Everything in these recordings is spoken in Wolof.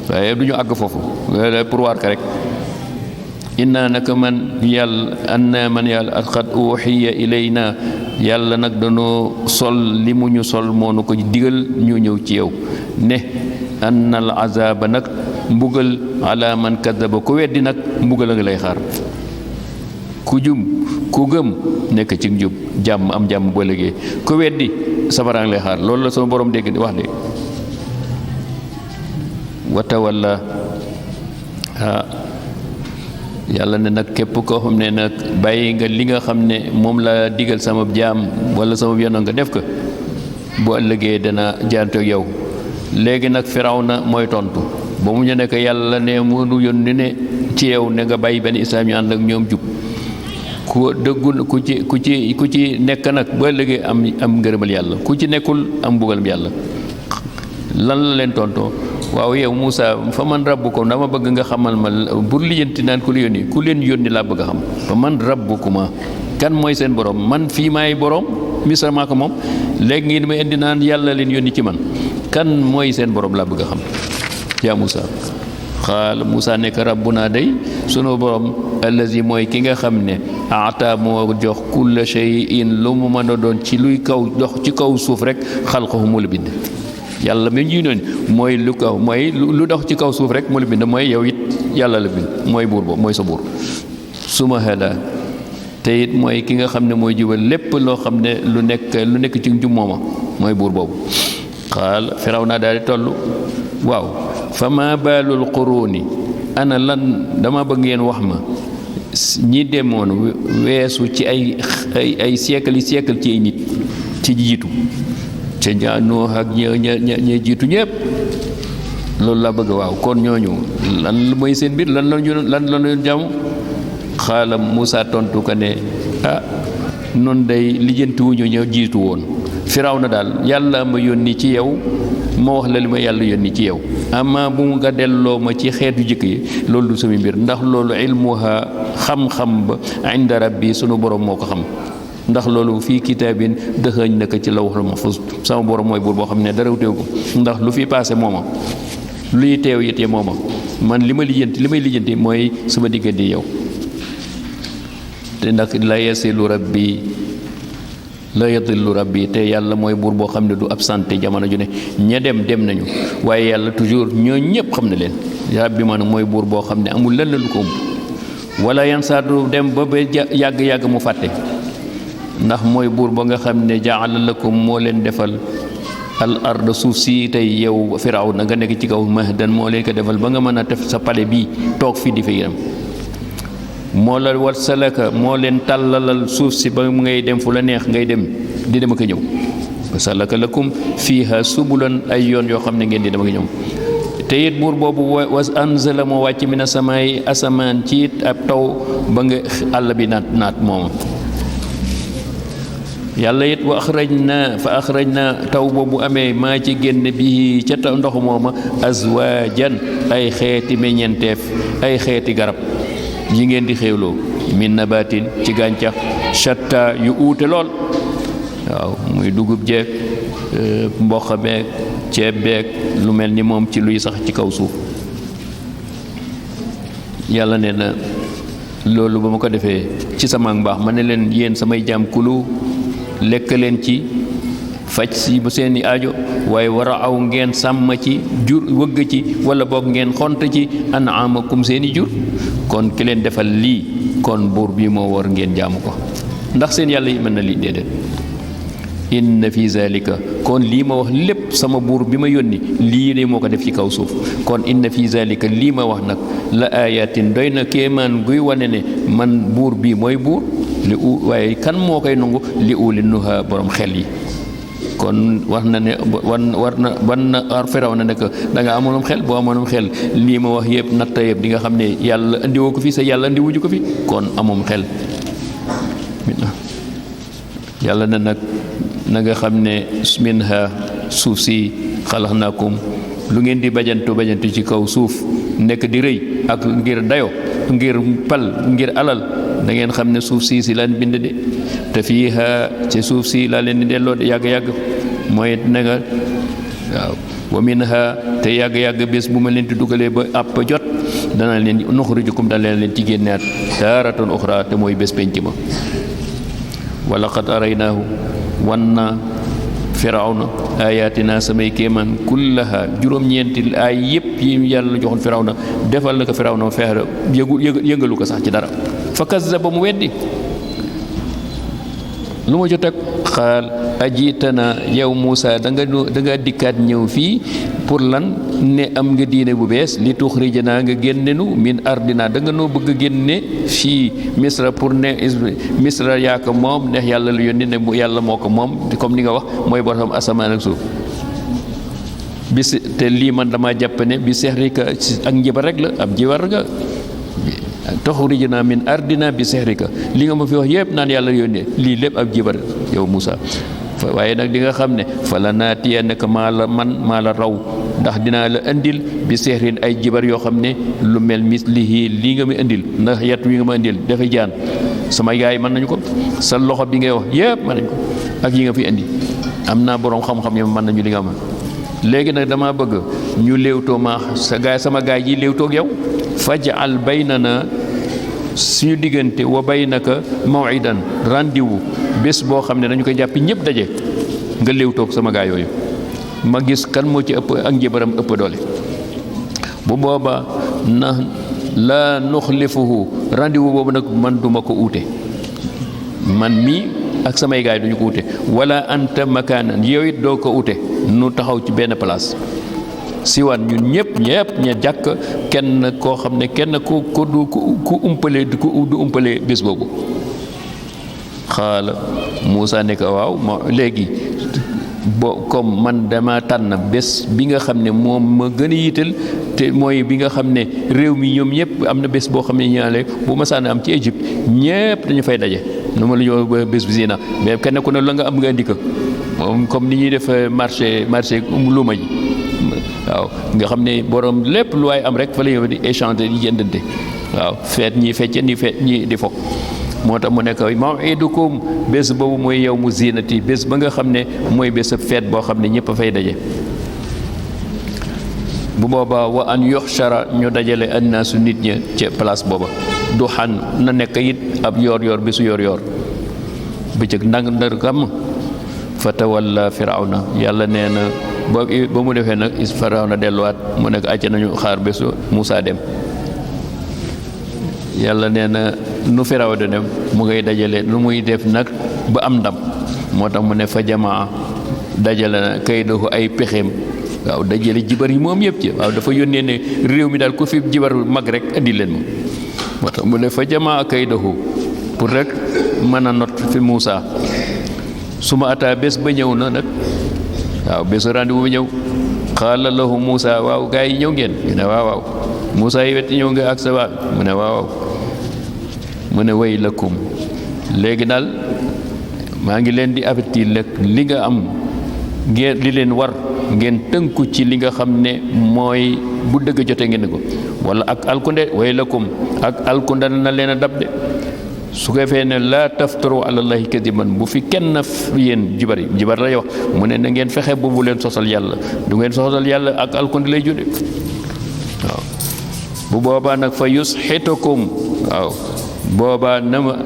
waaye du ñu àgg foofu pour waar ka rek inna naka man yàlla anna man yàlla qad uhiya ilayna yàlla nag danoo sol li mu ñu sol moo nu ko digal ñu ñëw ci yow ne anna al azaba nag mbugal ala man kadaba ku weddi nag mbugal a nga lay xaar ku gëm nekk ci njub jàmm am jàmm ba léegi ku weddi safara lay xaar loolu la sama borom dégg wax de watawalla yàlla ne nag képp koo xam ne nag bàyyi nga li nga xam ne moom la digal sama jaam wala sama yoon nga def ko bu ëllëgee dana jaante ak yow léegi nag Firawna mooy tontu ba mu ñu nekk yàlla ne mënu yónni ne ci yow ne nga bàyyi benn islam ñu ànd ak ñoom jub ku dëggul ku ci nekk nag bu ëllëgee am ngërëmal yàlla ku ci nekkul am mbugalam yàlla lan la leen tontoo waaw yow Moussa fa man rabbukum dama bëgg nga xamal ma bur lijjanti naan ku leen yónni laa bëgg a xam fa man rabbukuma kan mooy seen borom man fii maay borom Misra maa ko moom léegi ngeen ma indi naan yàlla leen yónni ci man kan mooy seen borom laa bëgg a xam yaa Moussa xaal Moussa nekk rabbuna day sunu borom allazi mooy ki nga xam ne ata moo jox kulla shay'in lu mu mën a doon ci luy kaw dox ci kaw suuf rek xalqahu mu la bind yàlla mi ñuy noonu mooy lu kaw mooy lu dox ci kaw suuf rek mu la bind mooy yow it yàlla la bind mooy buur boobu mooy sa buur suma hada te it mooy ki nga xam ne mooy jubal lépp loo xam ne lu nekk ci njub mooma mooy buur boobu xaal Firawna daal di toll waaw fa ma baalul quruni ana lan dama bëgg ngeen wax ma ñi demoon weesu ci ay siècle ci ay nit ci jiitu ca ñaa Nuux ak ña jiitu ñëpp loolu laa bëgg waaw kon ñooñu lan mooy seen biir lan la ñu jàmm xaala Moussa tontu ko ne noonu day lijjantiwuñu ñëw jiitu woon Firawna daal yàlla ma yónni ci yow ma wax la li ma yàlla yónni ci yow ama bu nga delloo ma ci xeetu jëkk yi loolu du sama mbir ndax loolu ilmuha xam-xam ba inda rabbi sunu borom moo ko xam ndax loolu fii kitaabin dëxëñ na ko ci lawhul mahfuz sama borom mooy buur boo xam ne dara teew ko ndax lu fi paase mooma luy teew yitee mooma man li may lijjanti mooy sama diggante yow te ndax la yasilu rabbi la yadillu rabbi te yàlla mooy buur boo xam ne du absenté jamono ju ne ña dem nañu waaye yàlla toujours ñoo ñëpp xam na leen rabbi man mooy buur boo xam ne amul lenn lu ko ëmb wala yan saa du dem ba yàgg-yàgg mu fàtte ndax mooy buur ba nga xam ne jaala lakum moo leen defal al ard suuf si tey yow Firawna nga nekk ci kaw mahdan moo leen ko defal ba nga mën a def sa pale bii toog fii di fa yéram moo la wat salaka moo leen tàllalal suuf si ba ngay dem fu la neex ngay dem di dem ak a ñëw wa salaka lakum fiiha subulan ay yoon yoo xam ne ngeen di dem ak a ñëw te it buur boobu was anzala moo wàcc mina samaay asamaan ci it ab taw ba nga àll bi naat moom yàlla it wa axraj na taw boobu amee maa ci génn bi ca taw ndox mooma azwaajan ay xeeti meññenteef ay xeeti garab yi ngeen di xéewloo min nabatin ci gàncax shatta yu uute lool waaw muy dugub jeeg mboq beeg ceeb beeg lu mel ni moom ci luy sax ci kaw suuf yàlla nee na loolu ba ma ko defee ci sama mbaax ma ne leen yéen samay jaam kulu lekk leen ci faj si bu seeni aajo waaye war a aw ngeen sàmm ci jur wëgg ci wala boog ngeen xont ci an'amakum seeni jur kon ki leen defal lii kon buur bi moo war ngeen jaamu ko ndax seen yàlla yi mën na lii déedéet inna fi zalika kon lii ma wax lépp sama buur bi ma yónni lii de moo ko def ci kaw suuf kon inna fi zalika lii ma wax nag la ayatin doy na kéemaan guy wane ne man buur bii mooy buur li waaye kan moo koy nangu li uli nuha borom xel yi kon war na ne war na Firawna ne da nga amoonum xel boo amoonum xel lii ma wax yëpp natta yëpp di nga xam ne yàlla andiwoo ko fi sa yàlla andi wuju ko fi kon amoom xel yàlla na nag na nga xam ne minha suuf si xalaxnaakum lu ngeen di bajantu ci kaw suuf nekk di rëy ak ngir dayo ngir pal ngir alal da ngeen xam ne suuf si laan bind de te fiiha ci suuf si laa leen di delloo de yàgg-yàgg mooy na nga waaw wa minha te yàgg-yàgg bés bu ma leen di dugalee ba àpp jot dana leen nuxrijukum dana leen ci génnaat taaratan uxra te mooy bés penc ma wa laqad araynaahu wan na firawna ayatina samay kéemaan kullaha juróom-ñeenti ay yëpp yi yàlla joxoon firawna defal na ko firawna fexe yëngalu ko sax ci dara fa kazzaba mu weddi lu ma jot ak xaal ajitana yow Muusa da nga dikkaat ñëw fii pour lan ne am nga diine bu bees li tuxrijana nga génnenu min ardina da nga noo bëgg a génne fii misra pour ne misra yaa ko moom neex yàlla lu yónni ne yàlla moo ko moom comme ni nga wax mooy borom asamaan ak suuf bis te lii man dama jàpp ne bi seexrika ak njibar rek la ab jibar nga tuxrijana min ardina bi seexrika li nga ma fi wax yëpp naan yàlla yónnee lii lépp ab jibar yow Muusa waaye nag di nga xam ne fa la naatiyannaka maa la raw ndax dinaa la indil bi seexrin ay jibar yoo xam ne lu mel mislihi lii nga ma indil ndax yat wi nga ma indil dafa jaan sama yaay mën nañu ko sa loxo bi ngay wax yëpp mën nañu ko ak yi nga fi indi am naa boroom xam-xam yi mën nañu li nga ma léegi nag dama bëgg ñu léewtoo ma sama gaay yi léewtoo ak yow faj'al baynana suñu diggante wa baynaka maw'idan rendez-vous bés boo xam ne dañu koy jàppi ñëpp daje nga léewtoog sama gaay yooyu ma gis kan moo ci ëpp ak njëbaram ëpp doole bu booba na la nuxlifuhu rendez-vous boobu nag man duma ko uute man mii ak samay gaay duñu ko uute wala anta makaanan yow it doo ko uute nu taxaw ci benn place siwan ñun ñëpp ña jàkk kenn koo xam ne kenn ku umpale du umpale bés boobu xaala Muusa ne ko waaw léegi comme man dama tànn bés bi nga xam ne moom ma gën a yital te mooy bi nga xam ne réew mi ñoom ñëpp am na bés boo xam ne ñaale bu ma sànn am ci Égypte ñëpp dañu fay daje nu ma la ñoo bés bi zina mais kenn ku ne la nga am nga indi ko moom comme ni ñuy def marché luuma ji waaw nga xam ne borom lépp lu waay am rek fa la ñëw di échanger di jëndante waaw feet ñi fecce ñi di fo moo tax mu nekk maw'idukum bés boobu mooy yawmu zinati bés ba nga xam ne mooy bés feet boo xam ne ñëpp a fay daje bu boobaa wa an yuxshara ñu dajale annaasu nit ña ca place booba du xan na nekk it ab yoor bésu yoor bëccëg ndar kam fa tawalla firawna yàlla nee na ba mu defee nag firawna delluwaat mu nekk acca nañu xaar bésu Muusa dem yàlla nee na nu firaw de dem mu ngay dajale nu muy def nag ba am ndam moo tax mu ne fa jamaa dajale na kaydahu ay pexeem waaw dajale jibar yi moom yëpp ci waaw dafa yónnee ne réew mi daal ku fi jibar mag rek andi leen moom moo tax mu ne fa jamaa kaydahu pour rek mën a not fi Muusa su ma ataa bés ba ñëw na nag waaw bésu rendez-vous ba ñëw xaala lahu Muusa waaw gaa yi ñëw ngeen ñu ne waaw Muusa yi wetti ñëw nga ak sa waa mu ne waaw mu ne way lakum léegi daal maa ngi leen di avertir rek li nga am ngeen li leen war ngeen tënku ci li nga xam ne mooy bu dëgg jotee ngeen ko wala ak alkunde way lakum ak alkunde na leen a dab de su ko fee ne laa taftaru alallahi kadiban bu fi kenn yéen jibar lay wax mu ne na ngeen fexe bu leen sosal yàlla du ngeen sosal yàlla ak alkunde lay jude waaw bu boobaa nag fa yusxitukum waaw boobaa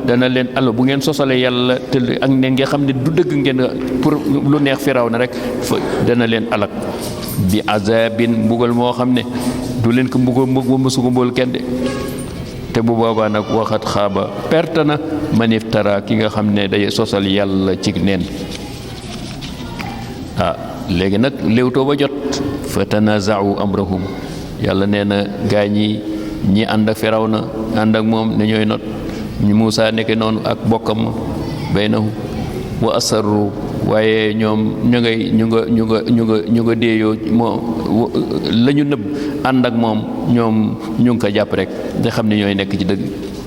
dana leen allo bu ngeen sosalee yàlla te ak ne nga xam ne du dëgg ngeen pour lu neex firaw na rek fa dana leen alak bi azabin mbugal moo xam ne du leen ko mbugal mësu ko mbool kenn de te bu boobaa nag waxat xaaba perte na maniftara ki nga xam ne day sosal yàlla ci neen léegi nag léewtoo ba jot fa tanaza'u amrahum yàlla nee na gaa ñi ànd ak Firawna ànd ak moom ne ñooy not ñu Muusa nekk noonu ak bokkam baynahum wa asarru waaye ñoom ñu nga déeyoo moo la ñu nëbb ànd ak moom ñoom ñu ngi ko jàpp rek nga xam ne ñooy nekk ci dëgg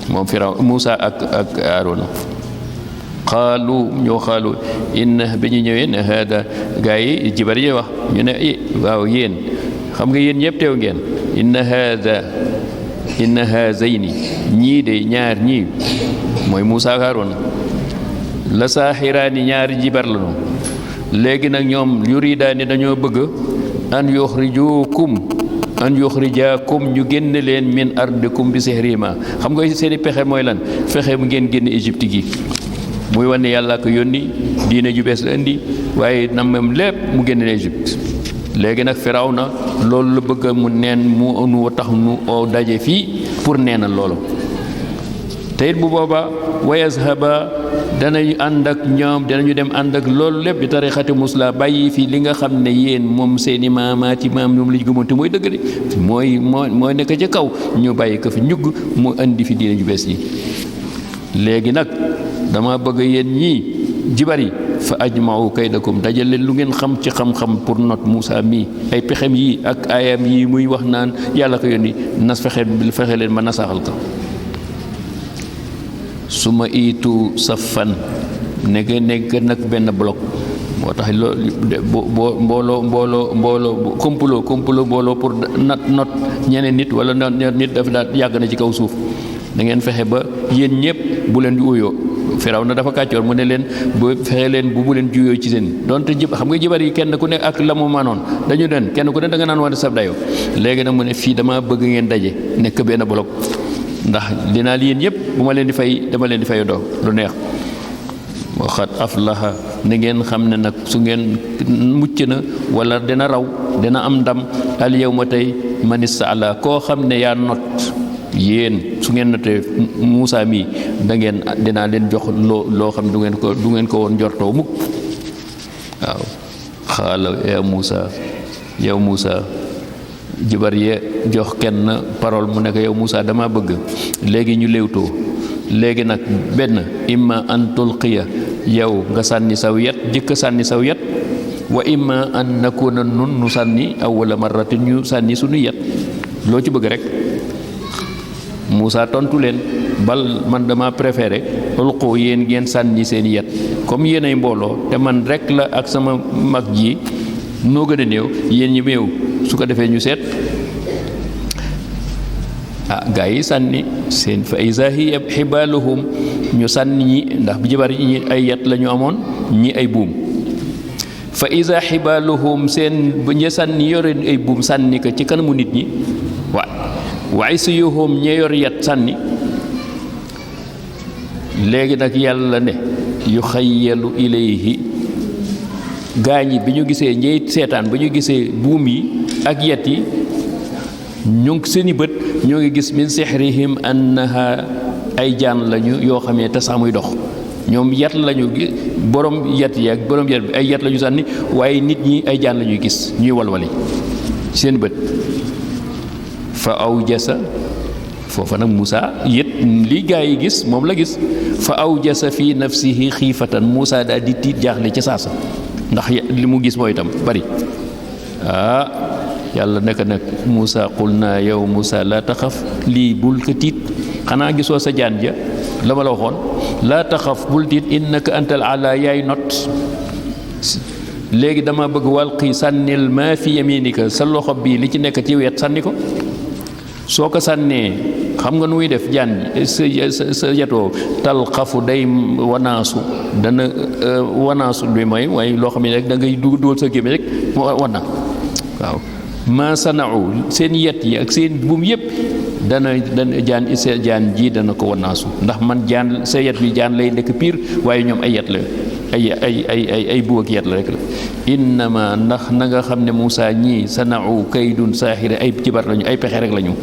moom Muusa ak Aaroona xaalu inna bi ñu ñëwee ne hada gaa yi jibar yi wax ñu ne waaw yéen xam nga yéen ñëpp teew ngeen inna haazayni ñii de ñaar ñii mooy Muusa ak Aaroona la saaxiraani ñaari jibar lañu léegi nag ñoom yuridaani dañoo bëgg an yuxrijaakum ñu génn leen min ardikum bi sihrihima xam nga seeni pexe mooy lan fexe mu ngeen génn Égypte gi muy wane yàlla ko yónni diine ju bees la indi waaye na même lépp mu génn Égypte léegi nag Firawna loolu la bëgg mu neen mu tax nu daje fii pour neenal loolu te it bu booba wa yazhaba danañu ànd ak ñoom danañu dem ànd ak loolu lépp di tarixati musla bàyyi fii li nga xam ne yéen moom seeni maamaati maam ñoom lañu gëmoon te mooy dëgg de mooy nekk ca kaw ñu bàyyi ko fi ñugg mu indi fi diine ju bees yi léegi nag dama bëgg yéen ñii jibar yi fa ajma'u kaydakum dajal leen lu ngeen xam ci xam-xam pour not Moussa mii ay pexem yi ak ayam yi muy wax naan yàlla ko yónni nas fexe leen ma nasaxal ko su ma iitu safan nekk nag benn bloc moo tax loolu mbooloo complot mbooloo pour not ñeneen nit wala nit dafa daal yàgg na ci kaw suuf da ngeen fexe ba yéen ñëpp bu leen di uyoo Firawna dafa kàccoor mu ne leen bu fexe leen bu leen juyoo ci seen donte xam nga jibar yi kenn ku ne ak la mu manoon dañu den kenn ku ne da nga naan wane sab dayoo léegi nag mu ne fii dama bëgg ngeen daje nekk benn bloc ndax dinaa yéen yëpp bu ma leen di fay dama leen di fay doo lu neex waxat aflaha na ngeen xam ne nag su ngeen mucc na wala dina raw dina am ndam al yawma tey man ista'la koo xam ne yaa not yéen su ngeen notee Moussa mii dinaa leen jox loo xam du ngeen ko woon njortoo mukk waaw xaala yow Moussa jibar ye jox kenn parole mu nekk yow Moussa dama bëgg léegi ñu léewtoo léegi nag benn imma an tulqiya yow nga sànni saw yet jëkk sànni saw yet wa imma an nakuna nun nu sànni awwala marratin ñu sànni suñu yet loo ci bëgg rek Moussa tontu leen bal man dama préféré ulqu yéen ngeen sànni seen yet comme yéen ay mbooloo te man rek la ak sama mag ji noo gën a néew yéen ñi méew su ko defee ñu seet gaa yi sànni seen fa iza hiya xibaaluhum ñu sànni ñi ndax bu jabar ñi ay yet la ñu amoon ñi ay buum fa iza xibaaluhum seen ba ña sànni yore ay buum sànni ko ci kanamu nit ñi waaye su yuhum ña yor yet sànni léegi nag yàlla ne yu xayyalu ilayhi gaañi bi ñu gisee ñey seetaan ba ñu gisee buum yi ak yet yi ñu ngi seeni bët ñoo ngi gis min sihrihim annaha ay jaan lañu yoo xam ne te sax muy dox ñoom yet lañu gis borom yet yi ak borom yet bi ay yet lañu sànni waaye nit ñi ay jaan lañuy gis ñuy walwali seen bët fa awjasa foofa nag Moussa yët li gaa yi gis moom la gis fa awjasa fi nafsihi xiifatan Moussa daal di tiit jaaxle ca saasa ndax li mu gis mooy itam bari yàlla nekk nag Moussa qul naa yow Moussa laa taxaf lii bul ko tiit xanaa gisoo sa jaan ja la ma la waxoon laa taxaf bul tiit innaka antal ala yaay not léegi dama bëgg walqi sànnil maa fi yaminika sa loxo bii li ci nekk ci wet sànni ko soo ko sànnee xam nga nu muy def jaan sa yetoo talxafu day wanaasu dana wanaasu bi mooy loo xam ne rek da ngay dugal sa gémmiñ rek wana waaw ma sanau seen yet yi ak seen buum yëpp dana jaan sa jaan ji dana ko wanaasu ndax man jaan sa yet bi jaan lay nekk piir waaye ñoom ay yet la ay bu ak yet la rek la innama ndax na nga xam ne Moussa ñii sanau kaydun saaxira ay jibar lañu ay pexe rek lañu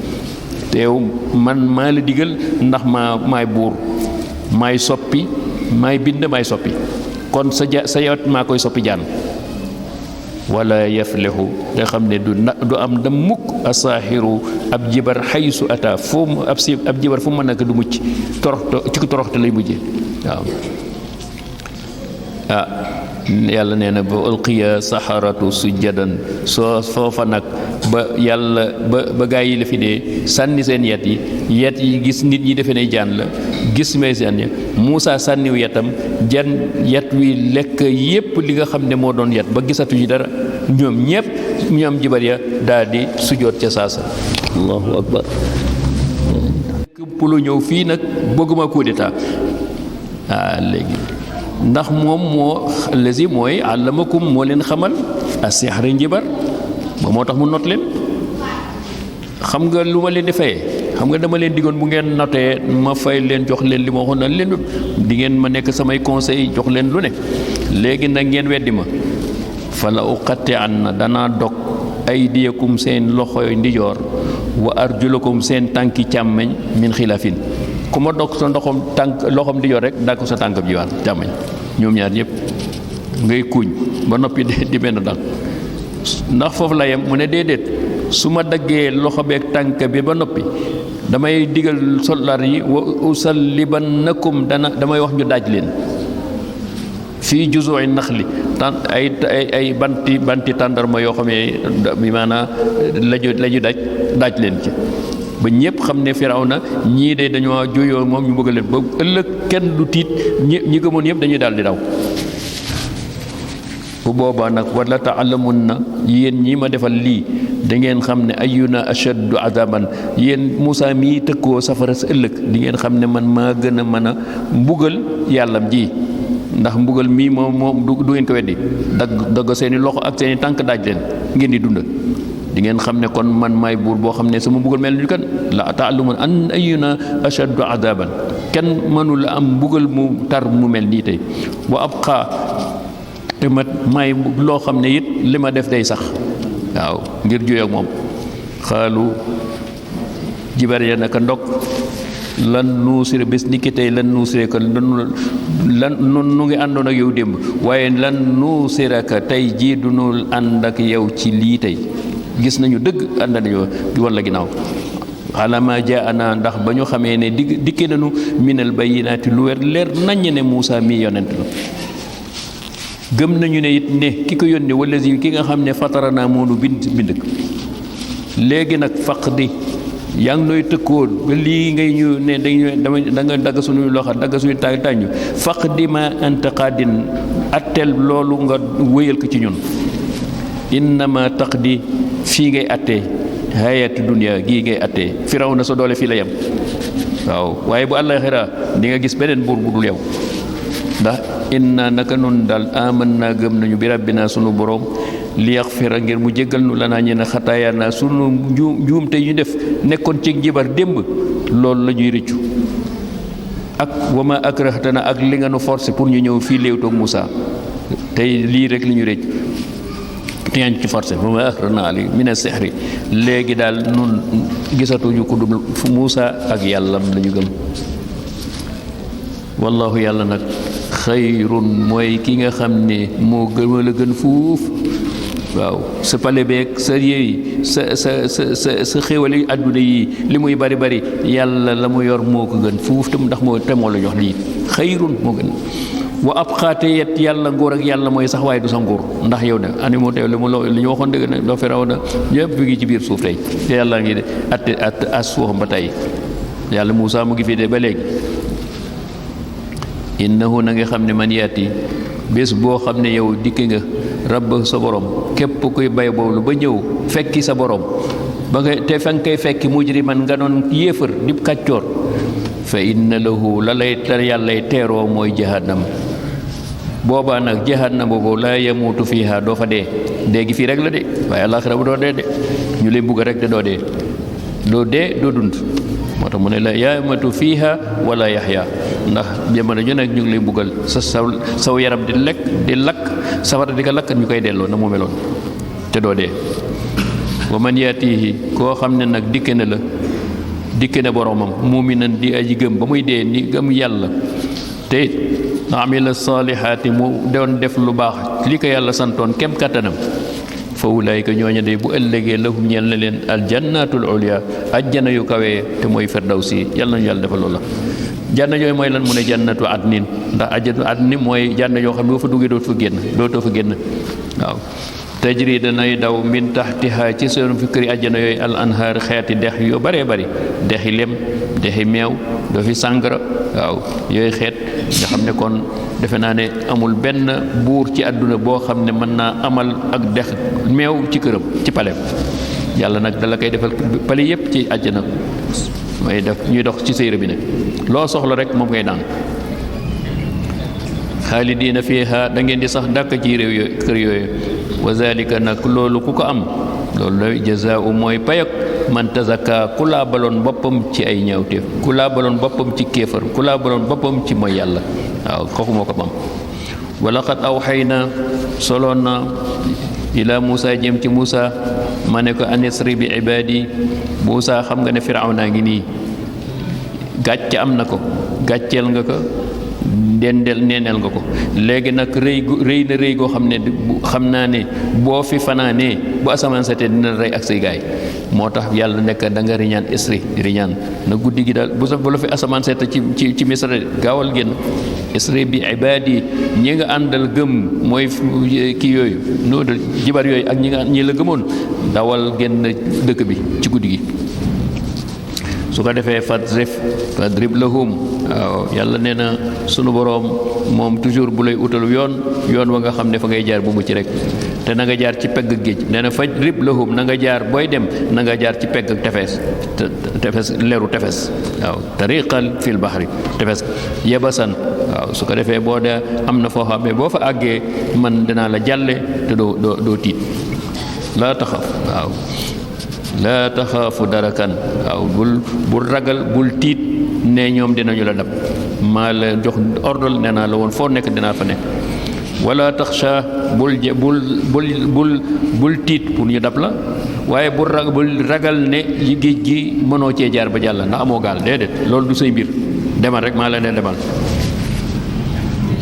teew man maa la digal ndax maay buur maay soppi maay bind maay soppi kon sa yet maa koy soppi jaan wala yaflihu te xam ne du am da mukk asaaxiru ab jibar xaysu ata ab jibar fu mu mën a du mucc toroxte lay mujje waaw yàlla nee na ba ulqiya saxaratu sujjadan soo foofa nag ba yàlla ba gaa yi la fi dee sànni seen yet yi gis nit ñi defe ne jaan la gis may seen ya Moussa sànniw yetam yet wi lekk yépp li nga xam ne moo doon yet ba gisatuñu dara ñoom jibar ya daal di sujjoot ca saasa allahu akbar pour ñëw fii nag bëgguma coup d'état léegi ndax moom moo lazi mooy àllamakum moo leen xamal asixri njibar ba moo tax mu not leen. xam nga lu ma leen di fayee xam nga dama leen diggoon bu ngeen notee ma fay leen jox leen li ma waxoon na leen di ngeen ma nekk samay conseil jox leen lu ne léegi nag ngeen weddi ma fa la uqatti an na danaa dog aydiyakum seen loxoy ndijoor wa arjulakum seen tànki càmmeñ min xilaafin ku ma dog sa loxom ndijoor rek daa ko sa tànk bi jiwaat càmmeñ ñoom ñaar ñëpp ngay kuuñ ba noppi di benn dal ndax foofu la yem mu ne déedéet su ma daggee loxo beeg tànk bi ba noppi damay digal soldaar yi wa usallibannakum damay wax ñu daaj leen fii juzu'i naxli ay banti tàndarma yoo xam ne bi maanaam lañu daaj leen ci ba ñëpp xam ne Firawna ñii de dañoo juyoo moom ñu bëgg leen ba ëllëg kenn du tiit ñi gëmoon yëpp dañuy daal di daw bu boobaa nag wala taalamun na yéen ñi ma defal lii da ngeen xam ne ayyuna ashaddu adaban yéen Moussa mii tëkkoo safara sa ëllëg di ngeen xam ne man maa gën a mën a mbugal yàllam ji ndax mbugal mii moom du ngeen ko weddi dagg seeni loxo ak seeni tànk daaj leen ngeen di dund di ngeen xam ne kon man maay buur boo xam ne sama mbugal mel ni kan la taalamun an ayyuna ashaddu adaban kenn mënul am mbugal mu tar mu mel nii tey wa abqa te ma may loo xam ne it li ma def day sax waaw ngir juyoo ak moom xaalu jibar ya naka ndog lan nuusire bés ni ki tey lan nuusire ka lan nu ngi àndoon ak yow démb waaye lan nuusire ka tey jii du nu ànd ak yow ci lii tey gis nañu dëgg ànd nañu walla ginnaaw xalama jaana ndax ba ñu xamee ne dikke nañu minal bayyinaati lu wér leer naññ ne Muusa mii yonent la gëm nañu ne it ne ki ko yónnee wala si ki nga xam ne fatara naa moonu bind léegi nag faq di yaa ngi nooy tëkkoo ba lii ngay ñu ne da nga dagg suñuy loxo dagg suñuy tàññu faq di ma anta qaadin atteel loolu nga wéyal ko ci ñun innama taqdi fii ngay attee hayatu dunya gii ngay attee Firawna sa doole fii la yem waaw waaye bu àllaaxira di nga gis beneen buur bu dul yow ndax inna naka nun daal aman naa gëm nañu bi rabbina sunu borom li yaxfira ngir mu jéggal nu lanaa ñeen xataaya naa sunu njuumte yu def nekkoon ci jibar démb loolu la ñuy rëccu ak wama akrahtana ak li nga nu forcé pour ñu ñëw fii léewtoog Moussa tey lii rek li ñu rëccu teeñ ci forcé wama akrahtana ali mina sihri léegi daal nun gisatuñu ku dul Moussa ak yàllam la ñu gëm wallahu yàlla nag xayrun mooy ki nga xam ne moo gën la gën fuuf waaw sa pale beeg sa yéey sa xéwali àdduna yi li muy bari bari yàlla la mu yor moo ko gën fuuf te ndax moo la jox lii xayrun moo gën wa ab xaate yet yàlla nguur ak yàlla mooy sax waaye du sa nguur ndax yow ne ani moo teew li ñu waxoon dëgg nag loo Firawna ñëpp bi ngi ci biir suuf tey te yàlla ngi atte as suufam ba tey yàlla Moussa mu ngi fi de ba léegi innahu na nga xam ne man yaati bés boo xam ne yow dikki nga rabb sa borom képp kuy bay boobu ba ñëw fekki sa borom ba nga te fa nga koy fekki mujriman nga doon yéefar di kàccoor fa inna lahu la lay yàllay teeroo mooy jahannam boobaa nag jahannam boobu laa yamuutu fiiha doo fa dee gi fii rek la de waaye àllaaxira bu doo dee de ñu lay bugg rek de doo dee doo dund moo tax mu ne la yaamatu fiiha wala yaxya ndax jamono ju nekk ñu ngi lay buggal saw yaram di lakk safara di ko lakk ñu koy delloo na mu meloon te doo dee wa man yaatihi koo xam ne nag dikke na boromam muminan di aji gëm ba muy dee ni gëm yàlla te it amila saalihaati mu doon def lu baax li ko yàlla santoon kem kattanam fa ulaayika ñooña de bu ëllëgee lahum ñeel na leen aljannatul ulya ajjana yu kawee te mooy firdawsi yàlla nañu yàlla defal loola janna yooyu mooy lan mu ne jannatu adnin ndax ajjatu adnin mooy janna yoo xam ne boo fa duggee dootoo fa génn waaw tajri danay daw min taxtiha ci seen fikkëri ajjana yooyu al anhaar xeeti dex yu bëree bëri dexi lem dexi meew doo fi sàngara waaw yooyu xeet nga xam ne kon defe naa ne amul benn buur ci àdduna boo xam ne mën naa amal ak dex meew ci këram ci palem yàlla nag dala koy defal pale yépp ci àjjana mooy def ñuy dox ci séyra bi nag loo soxla rek moom ngay naan xaalidiina fiiha da ngeen di sax dàkk ci réew yooyu kër yooyu wa zalika nag loolu ku ko am loolu la jazaa'u mooy payak man tazakka ku laabaloon boppam ci ay ñaawteef ku laabaloon boppam ci kéefar ku laabaloon boppam ci mooy yàlla waaw kooku moo ko mam wala qad awxayna soloon na ila Muusa jëm ci Muusa ma ne ko anisri bi ibaadi Muusa xam nga ne Firawna ngi nii gàcce am na ko gàcceel nga ko neeneel nga ko léegi nag rëy na rëy goo xam ne xam naa ne boo fi fanaanee bu asamaan setee dina rey ak say gaay moo tax yàlla nekk da nga riñaan isri riñaan na guddi gi daal bu la fi asamaan sete ci Misra gaawal génn isri bi ibaadi ñi nga àndal gëm mooy kii yooyu noonu jibar yooyu ak ñi la gëmoon dawal génn dëkk bi ci guddi gi su ko defee fadrib lahum waaw yàlla nee na sunu boroom moom toujours bu lay utalu yoon wa nga xam ne fa ngay jaar bu mucc rek te na nga jaar ci pegg géej nee na fadrib lahum na nga jaar booy dem na nga jaar ci pegg tefes leeru tefes waaw tariqal fil bahri tefes yebasan waaw su ko defee boo dee am na foo xam ne boo fa àggee man dinaa la jàlle te doo tiit laa taxaf waaw laa taxaafu darakan waaw bul ragal bul tiit ne ñoom dinañu la dab maa la jox ordre nee naa la woon foo nekk dinaa fa nekk wala taxsha bul tiit pour ñu dab la waaye bul ragal ne géej gi mënoo cee jaar ba jàll ndax amoo gaal déedéet loolu du say mbir demal rek maa la ne demal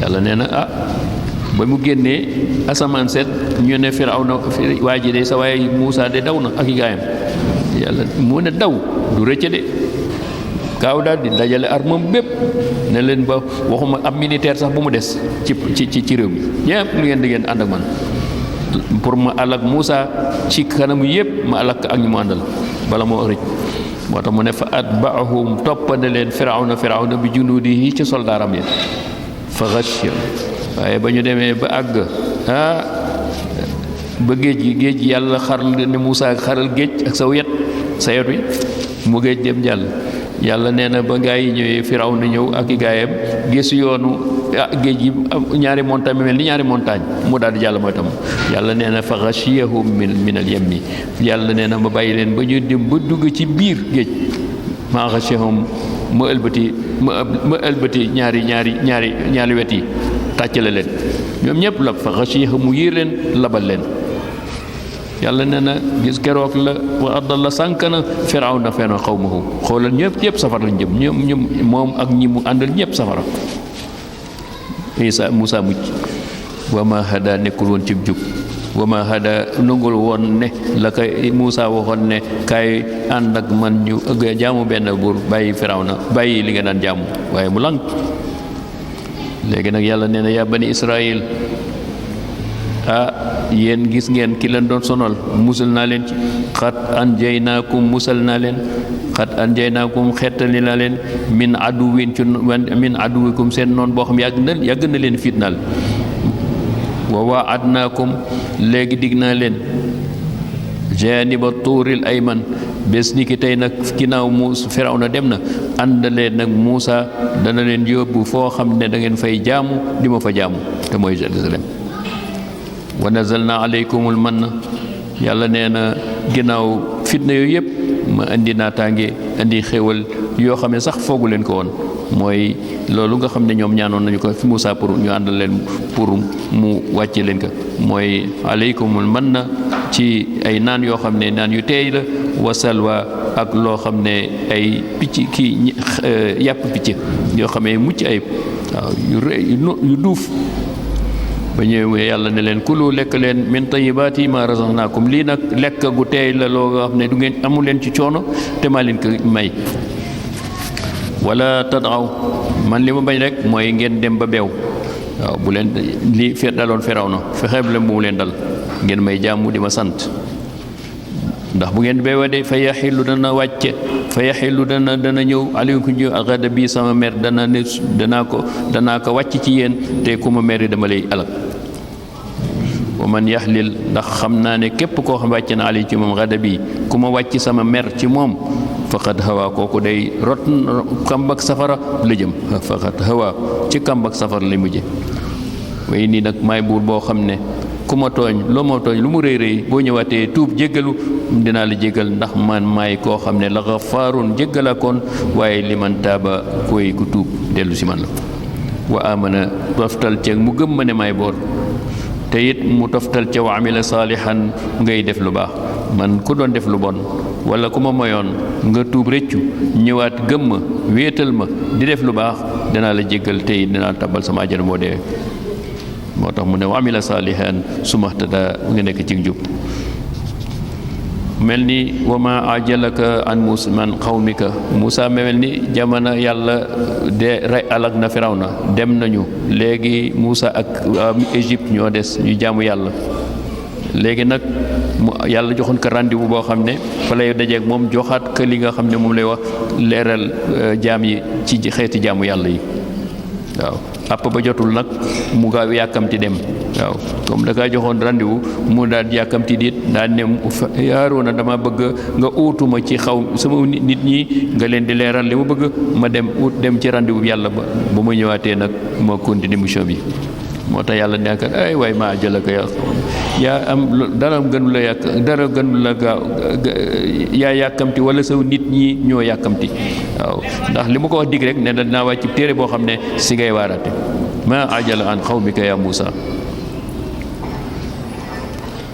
yàlla nee na ba mu génnee asamaan seet ñu ne Firawna waa ji de sa waaye Muusa de daw na ak i gaayam yàlla mu ne daw du rëcc de gaaw daal di dajale armam bépp ne leen ba waxuma ab militaire sax bu mu des ci réew mi ñépp lu ngeen di ngeen ànd ak man pour ma alak Muusa ci kanamu yépp ma alak ak ñu mu àndal bala moo rëcc moo tax mu ne fa atbaahum toppane leen Firawna bi junuudihi ci soldaaram ya fa ghashiya waaye ba ñu demee ba àgg ba géej gi yàlla xaral ne Muusa xaral géej ak sa yet wi mu géej dem jàll yàlla nee na ba gaa yi ñëwee Firawna ñëw ak i gaayam gis yoonu géej gi ñaari montagne mel ni ñaari montagne mu daal di jàll mooy tam yàlla nee na fa ghashiyahum min al yammi yàlla nee na ma bàyyi leen ba ñu dem ba dugg ci biir géej ma ghashiyahum ma ëlbati ñaari wet yi tàccale leen ñoom ñëpp la fa ghashiyahum mu yiir leen labal leen yàlla nee na gis keroog la wa adalla sànk na Firawna fena qawmahu xoolal ñëpp safara lañ jëm ñoom moom ak ñi mu àndal ñëpp safara Muusa mucc wa ma hada nekkul woon cib jub wa ma hada nangul woon ne la koy Muusa waxoon ne kaay ànd ak man ñu jaamu benn buur bàyyi Firawna bàyyi li nga daan jaamu waaye mu lànk léegi nag yàlla nee na yaa bani Israël yéen gis ngeen ki leen doon sonal musal naa leen ci xat anjaynaakum musal naa leen xat anjaynaakum xettali naa leen min aduwikum seen noon boo xam yàgg na leen fitnaal wa waadnaakum léegi dig naa leen janiba tuuril ayman bés ni ki tey nag ginnaaw Firawna dem na àndaleen nag Muusa dana leen yóbbu foo xam ne da ngeen fay jaamu di ma fa jaamu te mooy Jérusalem wa nazalna aleykumul manna yàlla nee na ginnaaw fitna yooyu yëpp ma indi naataange indi xéwal yoo xam ne sax foogu leen ko woon mooy loolu nga xam ne ñoom ñaanoon nañu ko fi Muusa pour ñu àndal leen pour mu wàcce leen ko mooy aleykumul manna ci ay naan yoo xam ne naan yu teey la wa salwa ak loo xam ne ay picc kii yàpp picc yoo xam ne mucc ayib waaw yu duuf ba ñëwee yàlla ne leen kulu lekk leen min tayyibaati ma razaqnaakum lii nag lekk gu teey la loo nga xam ne du ngeen amu leen ci coono te maa leen ko may wala tadaw man li ma bañ rek mooy ngeen dem ba beew waaw bu leen li daloon Firawna fexeeb leen bu mu leen dal ngeen may jaamu di ma sant ndax bu ngeen beewee de fa yaxillu dana wàcce fa yaxillu dana ñëw aleykum ñëw agada bii sama mer danaa ko wàcc ci yéen te ku ma mer dama lay alal wa man yaxlil ndax xam naa ne képp koo xam wàcc na ali ci moom gada bii ku ma wàcc sama mer ci moom faqad hawa kooku day rot kambak safara la jëm faqad hawa ci kambak safara la mujje way nii nag maay buur boo xam ne ku ma tooñ loo ma tooñ lu mu rëy rëy boo ñëwaatee tuub jéggalu dinaa la jéggal ndax man maay koo xam ne la gafaarun jéggalaakoon waaye li man taaba koy ku tuub dellu si man la wa amana toftal ceeg mu gëm ma ne maay boor te it mu toftal ca wa amila saalihan ngay def lu baax man ku doon def lu bon wala ku ma moyoon nga tuub rëccu ñëwaat gëm ma wéetal ma di def lu baax danaa la jéggal te it dinaa tabal sama àjjana moo dee moo tax mu ne wa amila saalihan sumahtada nga nekk ci njub mel ni wa ma ajalaka an Muusa man qawmika Muusa mel ni jamono yàlla de rey alak na Firawna dem nañu léegi Muusa ak Égypte ñoo des ñu jaamu yàlla léegi nag mu yàlla joxoon ko rendez-vous boo xam ne fa lay dajeeg moom joxaat ko li nga xam ne moom lay wax leeral jaam yi ci xeeti jaamu yàlla yi waaw àpp ba jotul nag mu gaaw yàkkamti dem waaw comme da kaa joxoon rendez-vous mu daal yàkkamti diit daal ne Haaruna dama bëgg nga uutuma ci xaw sama nit ñi nga leen di leeral li ma bëgg ma dem dem ci rendez-vous yàlla ba ma ñëwaatee nag ma continuer mission bi moo tax yàlla nekk ay waay maa jëlaka yaa am dara gënu la dara gënu la gaaw yaa yàkkamti wala saw nit ñi ñoo yàkkamti waaw ndax li ma ko wax dig rek ne dinaa wàcc téere boo xam ne si ngay waaraate ma ajala an qawmika ya Muusa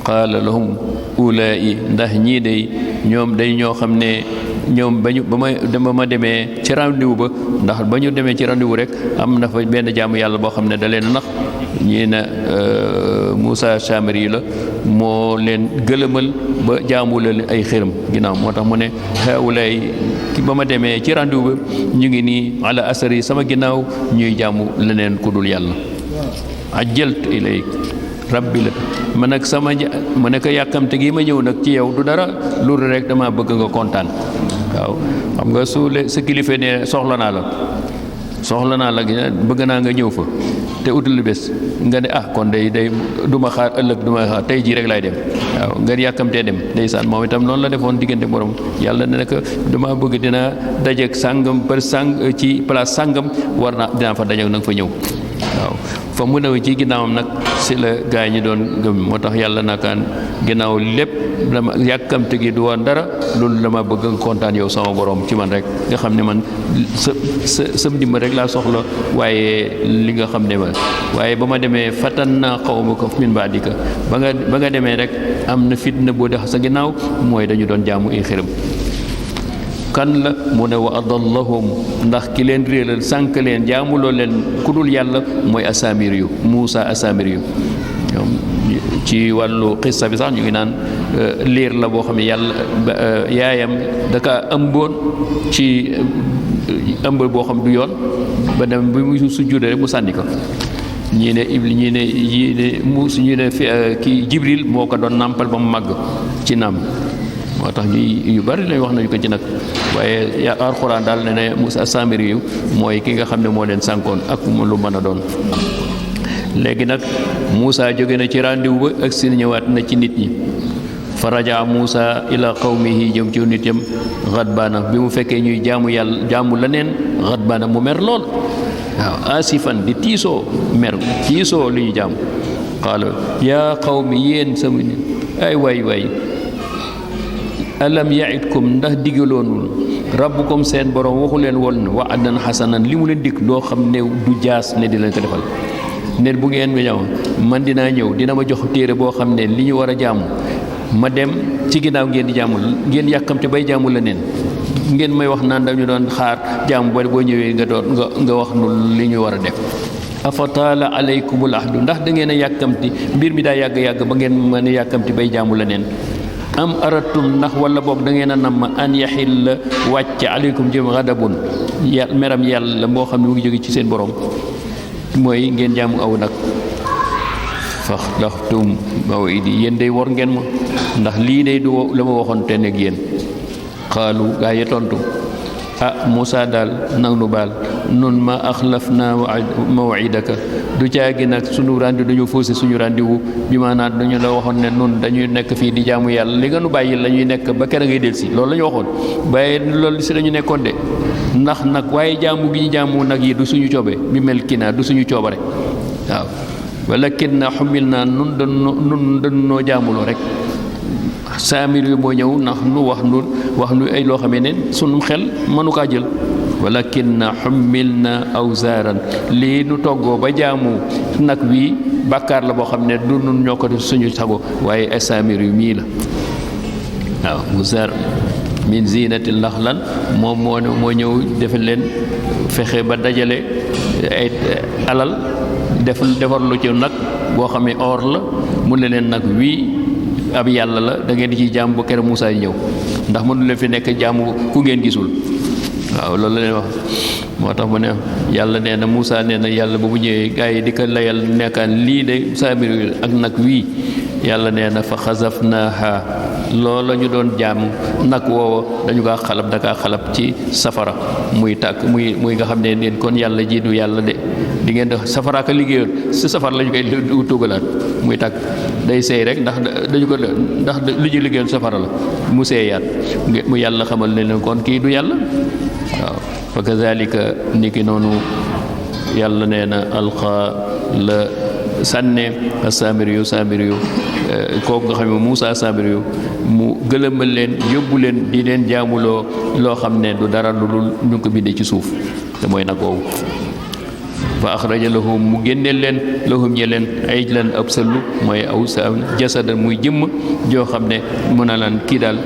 qaala lahum ulaa'i ndax ñii day ñoom day ñoo xam ne ñoom ba ma demee ci rendez-vous ba ndax ba ñu demee ci rendez-vous rek am na fa benn jaamu yàlla boo xam ne da leen nax ñii ne Muusa Samiri la moo leen gëlëmal ba jaamu la ay xërëm ginnaaw moo tax mu ne haulaay ki ba ma demee ci rendez-vous ba ñu ngi nii ala asari sama ginnaaw ñuy jaamu leneen ku dul yàlla ajjaltu ilayk rabbi la ma nag ma ne ko yàkkamte gi ma ñëw nag ci yow du dara loolu rek dama bëgg nga kontaan waaw xam nga sa kilifa ne soxla naa la bëgg naa nga ñëw fa te utul bés nga ne kon day du ma xaar ëllëg du ma xaar tey jii rek laay dem waaw nga yàkkamtee dem ndeysaan moom itam noonu la defoon diggante borom yàlla ne ko dama bëgg dina dajeek sàngam ci place sàngam dinaa fa dajeek nanga fa ñëw waaw fa mu new ci ginnaawam nag si la gaa yi ñi doon gëm moo tax yàlla nakaan ginnaaw lépp dama yàkkamte gi du woon dara loolu dama bëgg nga kontaan yow sama borom ci man rek nga xam ne man sa ndimbal rek laa soxla waaye li nga xam ne waaye ba ma demee fatan naa qawmaka min ba'dika ba nga demee rek am na fitna boo dex sa ginnaaw mooy dañu doon jaamu ay xërëm kan la mu ne wa adallahum ndax ki leen réeral sànk leen jaamuloo leen ku dul yàlla mooy asamir yu Muusa asamir yu ñoom ci wàllu xissa bi sax ñu ngi naan liir la boo xam ne yàlla yaayam daka ëmboon ci ëmb boo xam du yoon ba dem bi mu sujjude rek mu sànni ko ñii ne ibli ñii ne kii Jibril moo ko doon nàmpal ba mu màgg ci naam moo tax ñuy yu bari lay wax nañu ko ci nag waaye alxuraan daal ne Muusa Samiri yu mooy ki nga xam ne moo leen sànkoon ak lu mën a doon léegi nag Muusa jóge na ci rendez-vous ba ak si ñëwaat na ci nit ñi fa rajaa Muusa ila qawmihi jëm ci nit yam xadbaana bi mu fekkee ñuy jaamu leneen xadbaana mu mer lool waaw asifan di tiisoo li ñu jaamu qaala yaa qawmi yéen sama nit ay waay alam yaidkum ndax digaloonul rabbukum seen borom waxu leen woon wa'dan hasanan li mu leen dikk loo xam ne du jaas ne di leen ko defal ne bu ngeen ñëw man dinaa ñëw dina ma jox téere boo xam ne li ñu war a jaamu ma dem ci ginnaaw ngeen di jaamu ngeen yàkkamte bay jaamu la neen ngeen may wax naan dañu doon xaar jaamu ba boo ñëwee nga wax nu li ñu war a def afa taala alaykumul ahdu ndax da ngeen a yàkkamti mbir mi daa yàgg ba ngeen mën a yàkkamti bay jaamu la neen am aratum ndax wala boog da ngeen a namm an yaxil la wàcc aleykum jëm xadabun meram yàlla moo xam ne mu ngi jóge ci seen borom mooy ngeen jaamu aw nag faxlaxtum mawidi yéen day war ngeen ma ndax lii day du la ma waxoon te nekk yéen xaalu gaa yi tontu Muusa daal nag nu baal nun ma axlaf naa mawidaka du caagi nag suñu rendi dañu faussé suñu rendez-vous bi maanaam dañu la waxoon ne nun dañuy nekk fii di jaamu yàlla li nga nu bàyyi la ñuy nekk ba kera ngay del si loolu la ñu waxoon waaye loolu si lañu nekkoon de ndax nag waaye jaamu gi ñu jaamu nag yi du suñu coobe bi mel kii naa du suñu coobare waaw walakin xumil naa nun dañoo jaamuloo rek saamir yu moo ñëw ndax nu wax nu ay loo xamee ne sunu xel mënu kaa jël walakin xummil na awzaaran lii nu toggoo ba jaamu nag wi bàkkaar la boo xam ne du nun ñoo ko def suñu sago waaye ay saamir yu mii la waaw awzaar min zinatil ndax lan moom moo ñëw defe leen fexe ba dajale ay alal defar lu ci nag boo xam ne or la mu ne leen nag wii ab yàlla la da ngeen di ci jaam bu kere Moussa yi ñëw ndax mënu leen fi nekk jaamu ku ngeen gisul waaw loolu la leen wax moo tax mu ne yàlla nee na Moussa nee na yàlla ba mu ñëwee gars yi di ko layal nekkaan lii de saamir ak nag wii yàlla nee na fa xasafnaaha loola ñu doon jaam nag woowa dañu kaa xalab dakaa xalab ci safara muy tàkk muy nga xam ne neen kon yàlla ji du yàlla de di ngeen def safara ka liggéeyoon si safara la ñu koy tugalaat muy tàkk day seey rek ndax dañu ko ndax lu ñu liggéeyoon safara la mu seeyaat mu yàlla xamal ne leen kon kii du yàlla waaw fa kazalika niki noonu yàlla nee na alqa la sànne saamiriyu kooku nga xam ne Moussa saamiriyu mu gëlëmal leen yóbbu leen di leen jaamuloo loo xam ne du dara lu dul ñu ko bindee ci suuf te mooy nag woowu fa axraja lahum mu génneel leen lahum ñe leen ay lan ab sëllu mooy aw sa jasadan muy jëmm joo xam ne mën a lan kii daal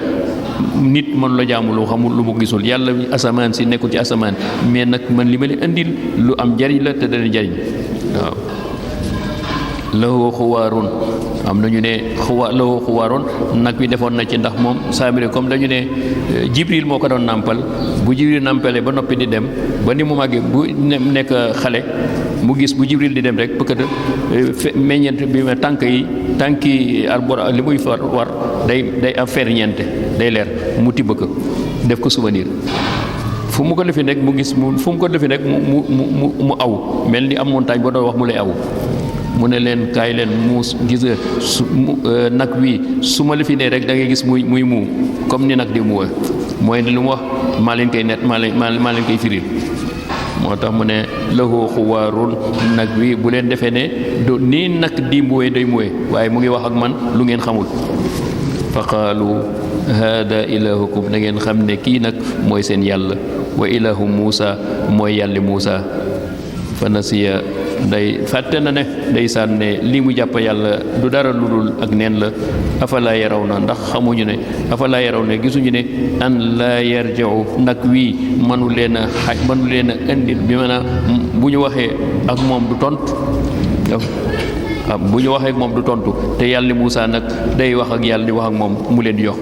nit man la jaamuloo xamul lu mu gisul yàlla asamaan si nekkul ci asamaan mais nag man li ma leen andil lu am njariñ la te dana njariñ waaw lahu xuwaarun am na ñu ne lahu xuwaarun nag wi defoon na ci ndax moom saamiri comme dañu ne jibril moo ko doon nàmpal bu jibril nàmpalee ba noppi di dem ba ni mu màggee bu nekk xale mu gis bu jibril di dem rek pëkkata meññeent bi ma tànki arbor li muy war day am ferñeente day leer mu tibb ko def ko souvenir fu mu ko defee rek mu gis fu mu ko defee rek mu aw mel ni am montagne boo doon wax mu lay aw mu ne leen kaay leen muus gis nag wi su ma la fi nee rek da ngay gis muy muu comme ni nag di muuwe mooy lu mu wax maa leen koy net maa leen koy firil moo tax mu ne lahu xuwaarun nag wi bu leen defee ne do nii nag di muuwe day muuwe waaye mu ngi wax ak man lu ngeen xamul fa qaalu hada ilahukum da ngeen xam ne kii nag mooy seen yàlla wa ilahu Muusa mooy yàlli Muusa fa nasiya day fàtte na ne day sànne lii mu jàpp yàlla du dara lu dul ak neen la afalaa yaraw na ndax xamuñu ne afalaa yaraw ne gisuñu ne an laa yarji'u nag wii mënu leen a indil bi maanaam bu ñu waxee ak moom du tontu bu ñu waxee ak moom du tontu te yàlla Muusa nag day wax ak yàlla di wax ak moom mu leen di jox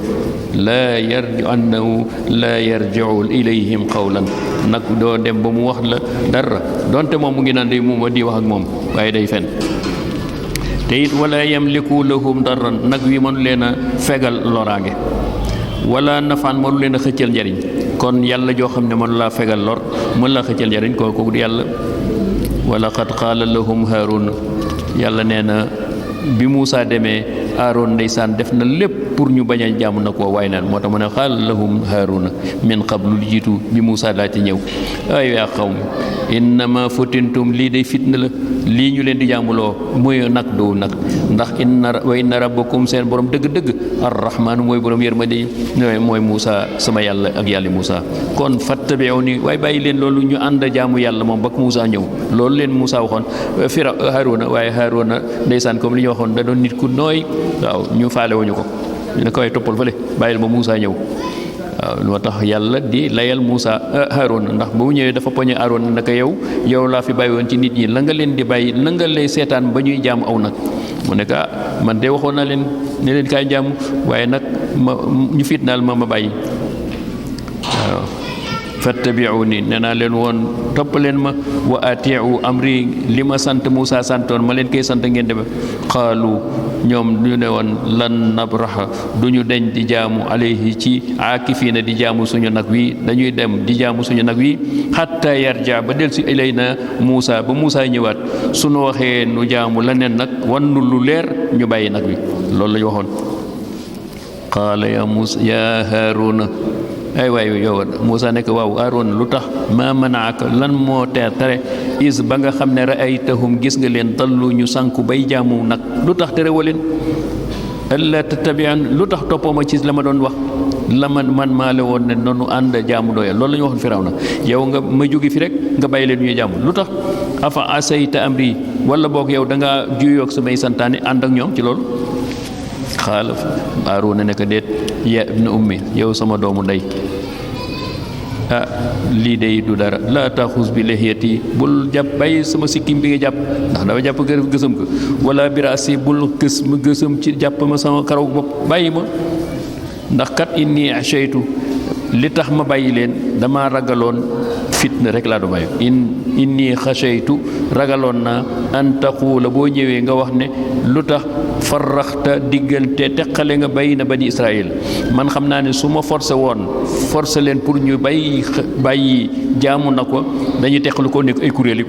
laa yarji'u annahu laa yarji'u ilayhim qawlan nag doo dem ba mu wax la dara donte moom mu ngi naan day muuma di wax ak moom waaye day fen te it wala yamliku lahum darran nag wi mënu leen a fegal loraange wala nafaan mënu leen a xëccal njariñ kon yàlla joo xam ne mënu laa fegal lor mën laa xëccal njariñ kooku du yàlla wala qad qaala lahum Haarun yàlla nee na bi Moussa demee Aaron ndeysaan def na lépp pour ñu bañ a jaamu na ko waaye naan moo tax mu ne qaala lahum Haaruna min qablu lu jiitu bi Moussa daa ci ñëw ay yaa qawm innama futintum lii day fitna la lii ñu leen di jaamuloo muy nag du nag ndax inna rabbakum seen borom dëgg-dëgg arrahmaanu mooy borom yërmande mooy Moussa sama yàlla ak yàlla Moussa kon fattabi'uni waaye bàyyi leen loolu ñu ànd jaamu yàlla moom ba Moussa ñëw loolu leen Moussa waxoon Haaruna waaye Haaruna ndeysaan comme li ñu waxoon da doon nit ku nooy waaw ñu faale wuñu ko ñu ne ko waaye toppal fële bàyyil ma Moussa ñëw waaw moo tax yàlla di layal Moussa Haaruna ndax bu mu ñëwee dafa poñe Haaruna naka yow laa fi bàyyi woon ci nit ñi la nga leen di bàyyi la nga lay seetaan ba ñuy jaam aw nag mu ne man de waxoon naa leen ne leen kaay jaamu waaye nag ñu fitnaal ma bàyyi waaw fattabi'uni nee naa leen woon topp leen ma wa ati'u amri li ma sant Moussa santoon ma leen koy sant ngeen deme qaalu ñoom ñu ne woon lan nabraha duñu deñ di jaamu alayhi ci aakifiina di jaamu suñu nag wi dañuy dem di jaamu suñu nag wi hatta yarja ba del si ilayna Moussa ba Moussa ñëwaat suñu waxee nu jaamu leneen nag wannu lu leer ñu bàyyi nag wi loolu la ñu waxoon qaala ya Moussa ya Haaruna ay waay yow Muusa nekk waaw Aaron lu tax maa manaaka lan moo tere is ba nga xam ne ra'aytahum gis nga leen dallu ñu sànku bay jaamu nag lu tax tere waleen alla tattabi'an lu tax toppoo ma ci la ma doon wax la man maa la woon ne noonu ànd jaamu doyal loolu la ñu waxoon Firawna yow nga ma jóge fi rek nga bàyyi leen ñuy jaamu lu tax afa asayta amri wala boog yow da ngaa juyoog samay santaane ànd ak ñoom ci loolu xaala Aaruuna ne ko déet ya ibna ummi yow sama doomu ndey lii de du dara laa taxus bi lihiyati bul jàpp bàyyi sama sikkim bi nga jàpp ndax dafa jàpp gësëm ko wala biraasi bul gësëm ci jàpp ma sama karaw bopp bàyyi ma ndax kat inni ashaytu li tax ma bàyyi leen dama ragaloon fitna rek laa do bàyyi inni xashaytu ragaloon naa an taquula boo ñëwee nga wax ne lu tax farraxta diggante teqale nga bayna bani Israël man xam naa ne su ma forcé leen pour ñu bàyyi jaamu na ko dañuy teqalu ko nekk ay kuréel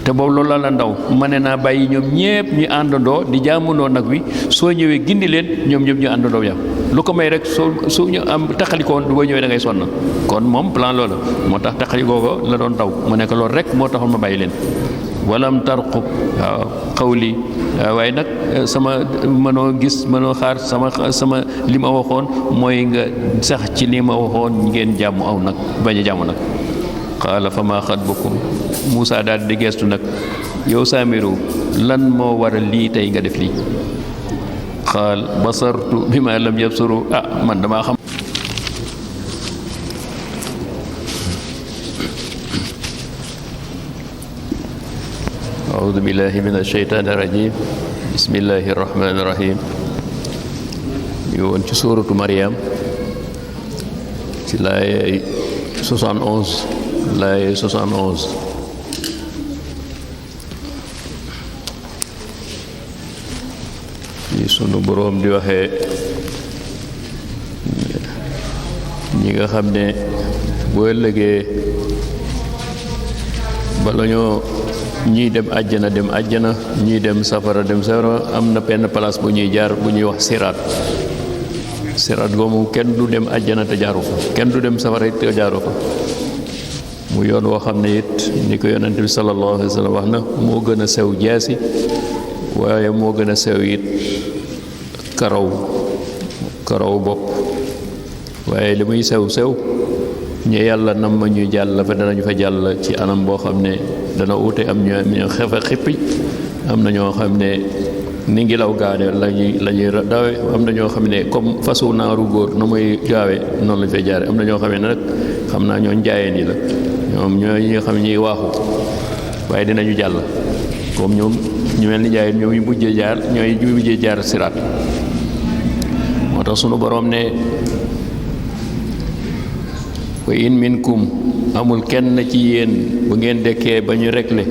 te boobu loolu la ndaw ma ne naa bàyyi ñoom ñépp ñu àndandoo di jaamundoo nag wi soo ñëwee gindi leen ñoom ñëpp ñu àndandoo yam lu ko may rek su ñu am teqalikoon boo ñëwee da ngay sonn kon moom plan loola moo tax teqalikoo ko la doon daw mu nekk loolu rek moo taxoon ma bàyyi leen walam tarqub waaw xawli waaye nag sama mënoo gis mënoo xaar sama li ma waxoon mooy nga sax ci li ma waxoon ngeen jàmm aw nag bañ a jàmm nag qaala fa maa xatbukum Muusa daal di geestu nag yow Saamiru lan moo waral lii tey nga def lii qaal basartu bi ma lam yabsuru man damaa xam أعوذ بالله من الشيطان الرجيم بسم الله الرحمن الرحيم yoon ci suuratu Maryam ci laay 71 laay 71 ci sunu boroom di waxee ñi nga xam ne boo ëllëgee bala ñoo ñii dem àjjana ñii dem safara am na benn place bu ñuy jaar bu ñuy wax siraat goomu kenn du dem àjjana te jaaru fa kenn du dem safara it te jaaru fa mu yoon woo xam ne it ni ko yonent bi sallallahu alayhi wa sallam wax na moo gën a sew jaasi waaye moo gën a sew it karaw bopp waaye li muy sew ñu yàlla nam ma ñuy jàll fa danañu fa jàll ci anam boo xam ne dana uute am ñoo xefe xippi am na ñoo xam ne ni ngilaw gaade lañuy dawe am na ñoo xam ne comme façon naaru góor na muy gaawe noonu lañu fay jaare am na ñoo xam ne nag xam naa ñoo njaayeen yi la ñoom ñoo ñi nga xam ne ñuy waaxu waaye dinañu jàll comme ñoom ñu mel ni njaayeen ñoom ñu mujjee jaar siraat moo tax sunu boroom ne wa in minkum amul kenn ci yéen bu ngeen dekkee ba ñu réglé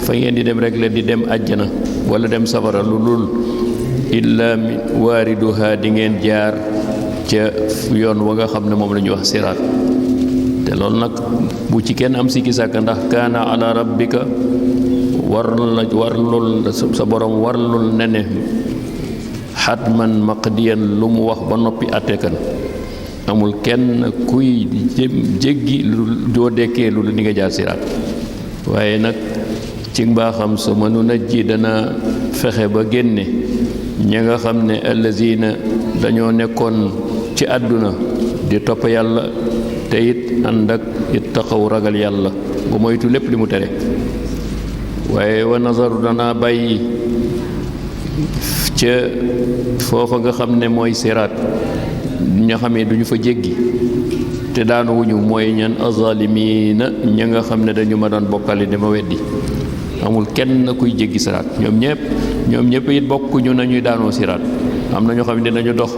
fa ngeen di dem réglé di dem àjjana wala dem safara lu dul illa waariduha di ngeen jaar ca yoon wa nga xam ne moom la ñuy wax siraat te loolu nag bu ci kenn am sikki sàkk ndax kaana ala rabbika warlul sa borom warlul ne xatman maqdiyan lu mu wax ba noppi attekan amul kenn kuy jéggi lu doo dekkee lu di nga jaar siraat waaye nag ci mbaaxam su mënu najji dana fexe ba génne ña nga xam ne allazina dañoo nekkoon ci àdduna di topp yàlla te it ànd ak it taxaw ragal yàlla bu moytu lépp li mu tere waaye wa nazaru dana bàyyi ca foofa nga xam ne mooy siraat ña xamee duñu fa jéggi te daanuwuñu mooy ñan azalimiina ña nga xam ne dañu ma doon bokkale dama weddi amul kenn kuy jéggi siraat ñoom ñëpp it bokkuñu nañuy daanoo siraat am na ñoo xam ne dinañu dox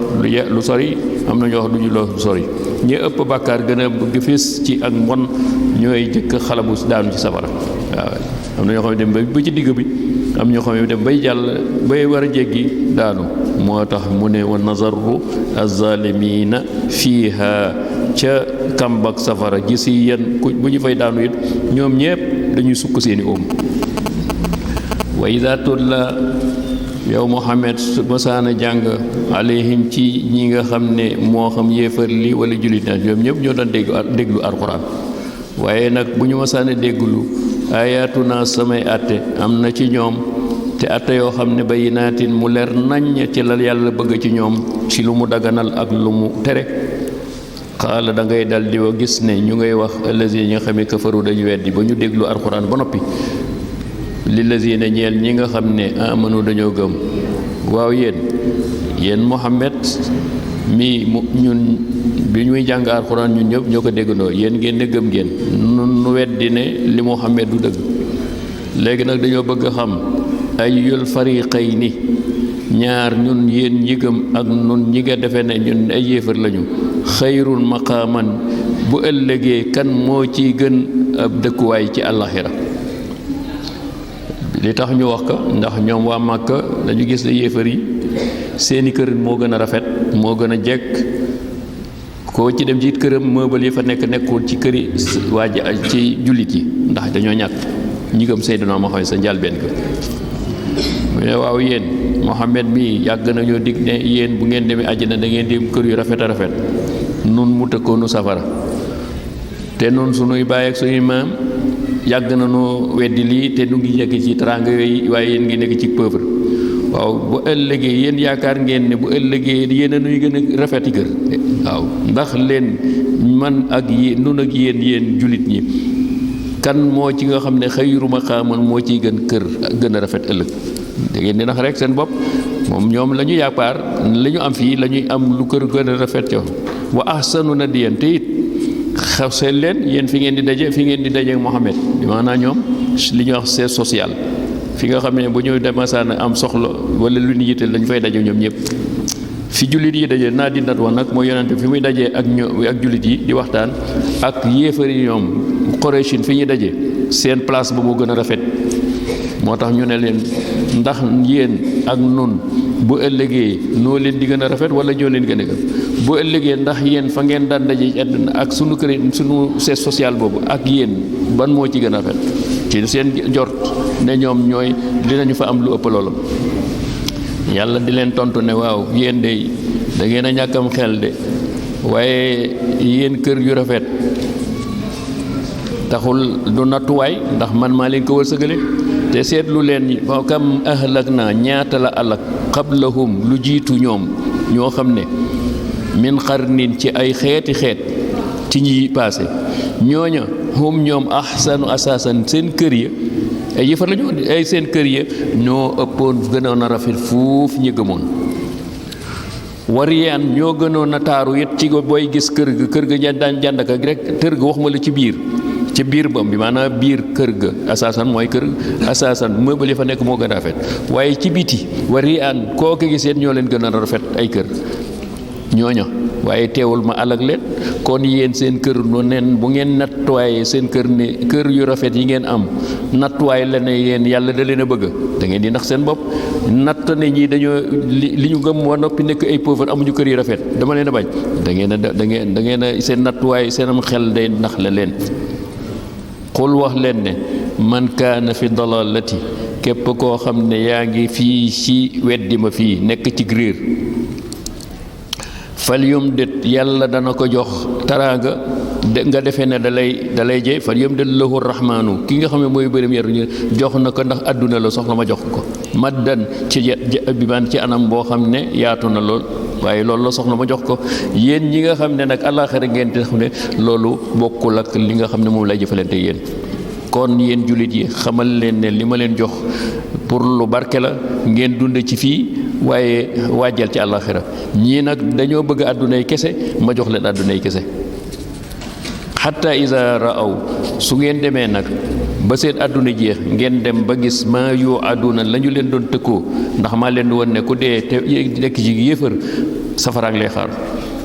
lu sori am na ñoo xam duñu dox lu sori ñi ëpp bàkkaar gën a bëgg fés ci ak mbon ñooy jëkk xalabu daanu ci safara waaw am na ñoo xam ne dem ba ci digg bi am ñoo xam ne dem bay jàll bay war a jéggi daanu moo tax mu ne wa nazaru azzalimina fiiha ca kambak safara gis yi yéen bu ñu fay daanu it ñoom ñépp dañuy sukk seeni oom wa ida tulla yow Muhammad su masaana jàng alayhim ci ñi nga xam ne moo xam yéefar li wala jullit na ñoom ñëpp ñoo doon déglu alquran waaye nag bu ñu masaana dégglu ayatuna samay atte am na ci ñoom te atte yoo xam ne bayinaatin mu leer naññ ci la yàlla bëgg ci ñoom ci lu mu daganal ak lu mu tere xaala da ngay dal di gis ne ñu ngay wax allazina ñi nga xam ne kafaru dañu weddi ba ñu déglu alquran ba noppi lillazina ñeel ñi nga xam ne amanu dañoo gëm waaw yéen Muhammad mi ñun bi ñuy jàng alxuraan ñun ñëpp ñoo ko déggandoo yéen ngeen ne gëm ngeen nu weddi ne li Muhammad du dëgg léegi nag dañoo bëgg a xam ayyul fariqayni ñaar ñun yéen ñi gëm ak nun ñi nga defe ne ñun ay yéefar lañu xayrun maqaaman bu ëllëgee kan moo ciy gën ab dëkkuwaay ci àllaxira li tax ñu wax ko ndax ñoom waa Màkka dañu gis ne yéefar yi seeni kër moo gën a rafet moo gën a jekk koo ci dem ci këram meuble yi fa nekkul ci këri waa ci jullit yi ndax dañoo ñàkk ñi gëm Seydina Muhammad sa njàlbeen ko mu ne waaw yéen Muhammad mi yàgg nañoo dig ne yéen bu ngeen demee àjjana da ngeen di kër yu rafet a rafet nun mu tëkkoonu safara te nun sunuy baay ak sunuy maam yàgg nañoo weddi lii te nu ngi nekk ci teraanga yooyu waaye yéen ngi nekk ci pauvre waaw bu ëllëgee yéen yaakaar ngeen ne bu ëllëgee yéen a nuy gën a rafeti kër waaw ndax leen man ak yéen nun ak yéen jullit ñi kan moo ci nga xam ne xayru maqaaman moo ciy gën kër gën a rafet ëllëg da ngeen di nax rek seen bopp moom ñoom la ñu yaakaar la ñu am fii la ñuy am lu kër gën a rafet ca wa ahsanu nadiyan te it xaw seen leen yéen fi ngeen di daje ak Muhammad bi maanaam ñoom li ñuy wax c'est social fi nga xam ne bu ñu demasaana am soxla wala lu ñu yitteel dañu fay daje ñoom ñëpp fi jullit yi daje naa di nat woon nag mooy yonente fi muy dajee ak jullit yi di waxtaan ak yéefar yi ñoom Quraysh fi ñuy daje seen place ba moo gën a rafet moo tax ñu ne leen ndax yéen ak nun bu ëllëgee noo leen di gën a rafet wala ñoo leen gën a gën bu ëllëgee ndax yéen fa ngeen daan daje ci àdduna ak sunu kër sunu siège social boobu ak yéen ban moo ci gën a rafet ci seen jort ne ñoom ñooy dinañu fa am lu ëpp loolu yàlla di leen tontu ne waaw yéen de da ngeen a ñàkkam xel de waaye yéen kër yu rafet taxul du nattuwaay ndax man maa leen ko wërsëgale te seetlu leen fa kam ahlak naa ñaata la alak qablahum lu jiitu ñoom ñoo xam ne min qarnin ci ay xeeti xeet ci ñi paase ñooña hum ñoom ahsanu asaasan seen kër ya ay yëfar la ñu ay seen kër ya ñoo ëppoon gënoon a rafet fuuf ñi gëmoon wariyaan ñoo gënoon a taaru it ci booy gis kër ga daan jànd ak rek kër ga waxuma la ci biir bam bi maanaam biir kër ga asaasan mooy kër asaasan meuble yi fa nekk moo gën a rafet waaye ci biti wariyaan koo ko gisee ñoo leen gën a rafet ay kër ñooña waaye teewul ma alag leen kon yéen seen kër no nen bu ngeen nattuwaayee seen kër ne kër yu rafet yi ngeen am nattuwaay la ne yéen yàlla da leen a bëgg da ngeen di nax seen bopp natt ne ñi dañoo li ñu gëm wa noppi nekk ay pauvre amuñu kër yu rafet dama leen a bañ da ngeen a seen nattuwaay seen am xel day nax la leen xul wax leen ne man kaana fi dalalati képp koo xam ne yaa ngi fii ci weddi ma fii nekk ci réer fal yum det yàlla dana ko jox taraanga nga defee ne dalay jey fal yum det lahu rahmaanu ki nga xam ne mooy bërëm yaru ñu jox na ko ndax àdduna la soxla ma jox ko maddan ci bi man ci anam boo xam ne yaatu na lool waaye loolu la soxla ma jox ko yéen ñi nga xam ne nag àllaaxira ngeen te xam ne loolu bokkul ak li nga xam ne moom lay jëfalante yéen kon yéen jullit yi xamal leen ne li ma leen jox pour lu barke la ngeen dund ci fii waaye waajal ci àllaaxira ñii nag dañoo bëgg àddunay kese ma jox leen àddunay kese xatta iza raaw su ngeen demee nag ba seen àdduna jeex ngeen dem ba gis maa yoo àdduna la ñu leen doon tëkkoo ndax maa leen woon ne ku dee te nekk ci yéefar safara ngi lay xaar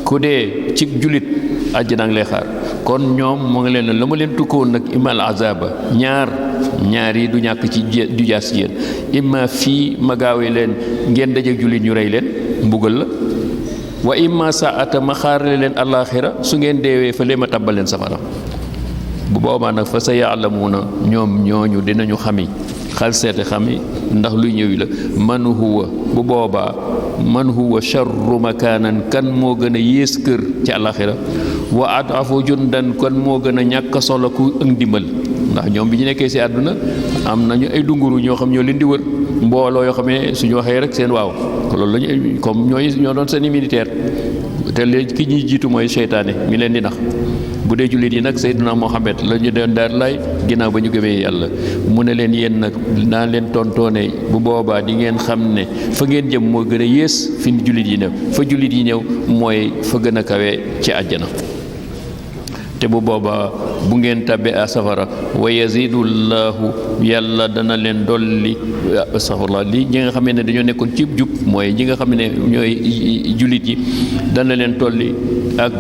ku dee ci julit àjjana ngi lay xaar kon ñoom moo ngi leen la ma leen tukkoon nag imal azaba ñaar yi du ñàkk ci du jaas ci yéen imma fii ma gaawee leen ngeen dajeek jullit ñu rey leen mbugal la wa imma saata ma xaarale leen alaaxira su ngeen deewee fa lee ma tàbbal leen safara bu boobaa nag fa sa yaalamuuna ñoom ñooñu dinañu xami xal seete xami ndax luy ñëwi la man huwa bu boobaa man huwa charru makaanan kan moo gën a yées kër ci àlaxira wa adafu jundan kan moo gën a ñàkk solo ku ak ndimbal ndax ñoom bi ñu nekkee si àdduna am nañu ay dunguru ñoo xam ñoo leen di wër mbooloo yoo xam ne suñu waxee rek seen waaw loolu lañu comme ñoo doon seeni militaire te léegi ki ñuy jiitu mooy seytaane mi leen di nax bu dee jullit yi nag Seydina Muhammad la ñu doon daal lay ginnaaw ba ñu gëmee yàlla mu ne leen yéen nag naa leen tontoone bu boobaa di ngeen xam ne fa ngeen jëm moo gën a yées fi jullit yi ñëw fa jullit yi ñëw mooy fa gën a kawe ci àjjana te bu boobaa bu ngeen tabbee a safara wa yazidullahu yàlla dana leen dolli astaghfirullah li ñi nga xam ne dañoo nekkoon ci jub mooy ñi nga xam ne ñooy jullit yi dana leen tolli ak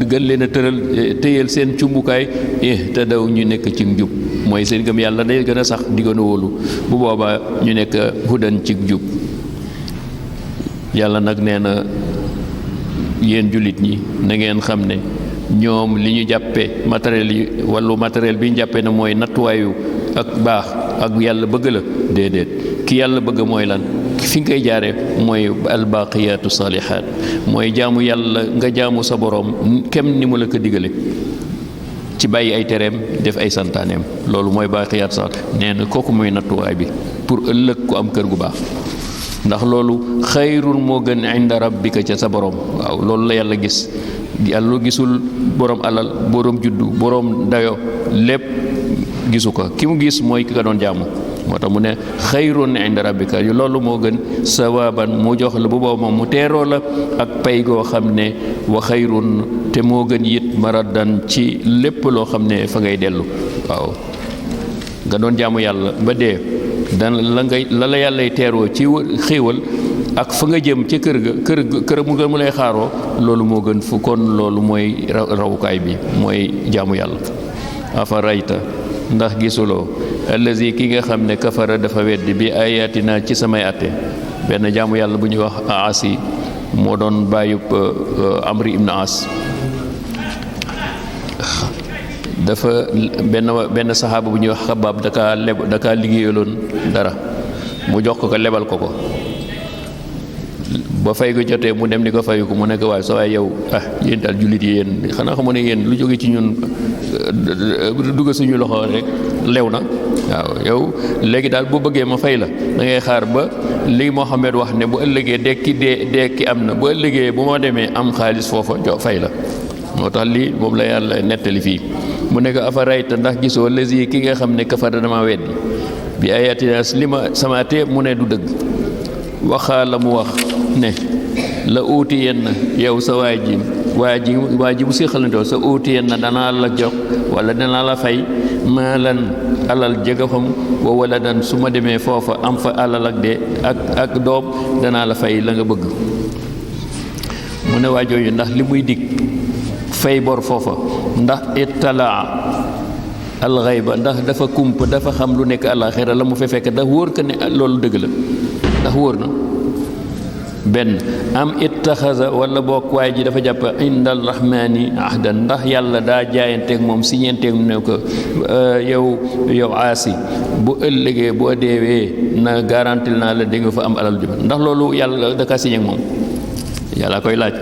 gën leen a tëral téyel seen cumbukaay te daw ñu nekk ci njub mooy seen gëm yàlla day gën a sax di gën a wóolu bu boobaa ñu nekk hudan ci jub yàlla nag nee na yéen jullit ñi na ngeen xam ne ñoom li ñu jàppee matériel yi wàllu matériel bi ñu jàppee ne mooy nattuwaayu ak baax ak yàlla bëgg la déedéet ki yàlla bëgg mooy lan fi nga koy jaaree mooy albaaqiyaatu saalihaat mooy jaamu yàlla nga jaamu sa boroom kem ni mu la ko digale ci bàyyi ay tereem def ay santaaneem loolu mooy baaqiyaatu saalihaat nee na kooku mooy nattuwaay bi pour ëllëg ku am kër gu baax ndax loolu xayrun moo gën inda rabbika ca sa boroom waaw loolu la yàlla gis yàlla gisul boroom alal boroom juddu boroom dayo lépp gisu ko ki mu gis mooy ki ka doon jaamu moo tax mu ne xayrun inda rabbika loolu moo gën sawaaban mu jox la bu boobu moom mu teeroo la ak pay goo xam ne wa xayrun te moo gën it maradan ci lépp loo xam ne fa ngay dellu waaw nga doon jaamu yàlla ba dee dan la yàllay teeroo ci xéewal ak fa nga jëm ca kër mu lay xaaroo loolu moo gën fu kon loolu mooy rawukaay bi mooy jaamu yàlla afa rayta ndax gisuloo allazi ki nga xam ne kafara dafa weddi bi ayatina ci samay atte benn jaamu yàlla bu ñuy wax Aasi moo doon bàyyub Amri ibn As dafa benn saxaaba bu ñuy wax Xabaab dakaa liggéeyaloon dara mu jox ko lebal ko ba fay ko jotee mu dem ni ko fayu ko mu nekk waaye sa waay yow yéen daal jullit yi yéen xanaa xamu ne yéen lu jóge ci ñun dugg suñu loxo rek lew na waaw yow léegi daal boo bëggee ma fay la da ngay xaar ba li Muhammad wax ne bu ëllëgee dekki am na bu ëllëgee bu ma demee am xaalis foofa fay la moo tax lii moom la yàlla nettali fii mu nekk afa rayta ndax gisoo lazi ki nga xam ne kafara dama weddi bi ayatina li ma sama te mu ne du dëgg waxaa la mu wax ne la uuti yenn yow sa waa ji bu si xalantoo sa uuti yenn danaa la jox wala danaa la fay maalan alal jega xam wa waladan su ma demee foofa am fa alal ak de ak doom danaa la fay la nga bëgg mu ne waa jooju ndax li muy dig fay bor foofa ndax ittalaa alxayba ndax dafa kumpa dafa xam lu nekk àlaxira la mu fa fekk ndax wóor ko ne loolu dëgg la ndax wóor na benn am ittaxasa wala bokk waay ji dafa jàpp indal rahmaani ahdan ndax yàlla daa jaayanteeg moom siñeenteeg mu ne ko yow Aasi bu ëllëgee boo deewee na garantil naa la di nga fa am alal juma ndax loolu yàlla da kaa siñeeg moom yàlla koy laaj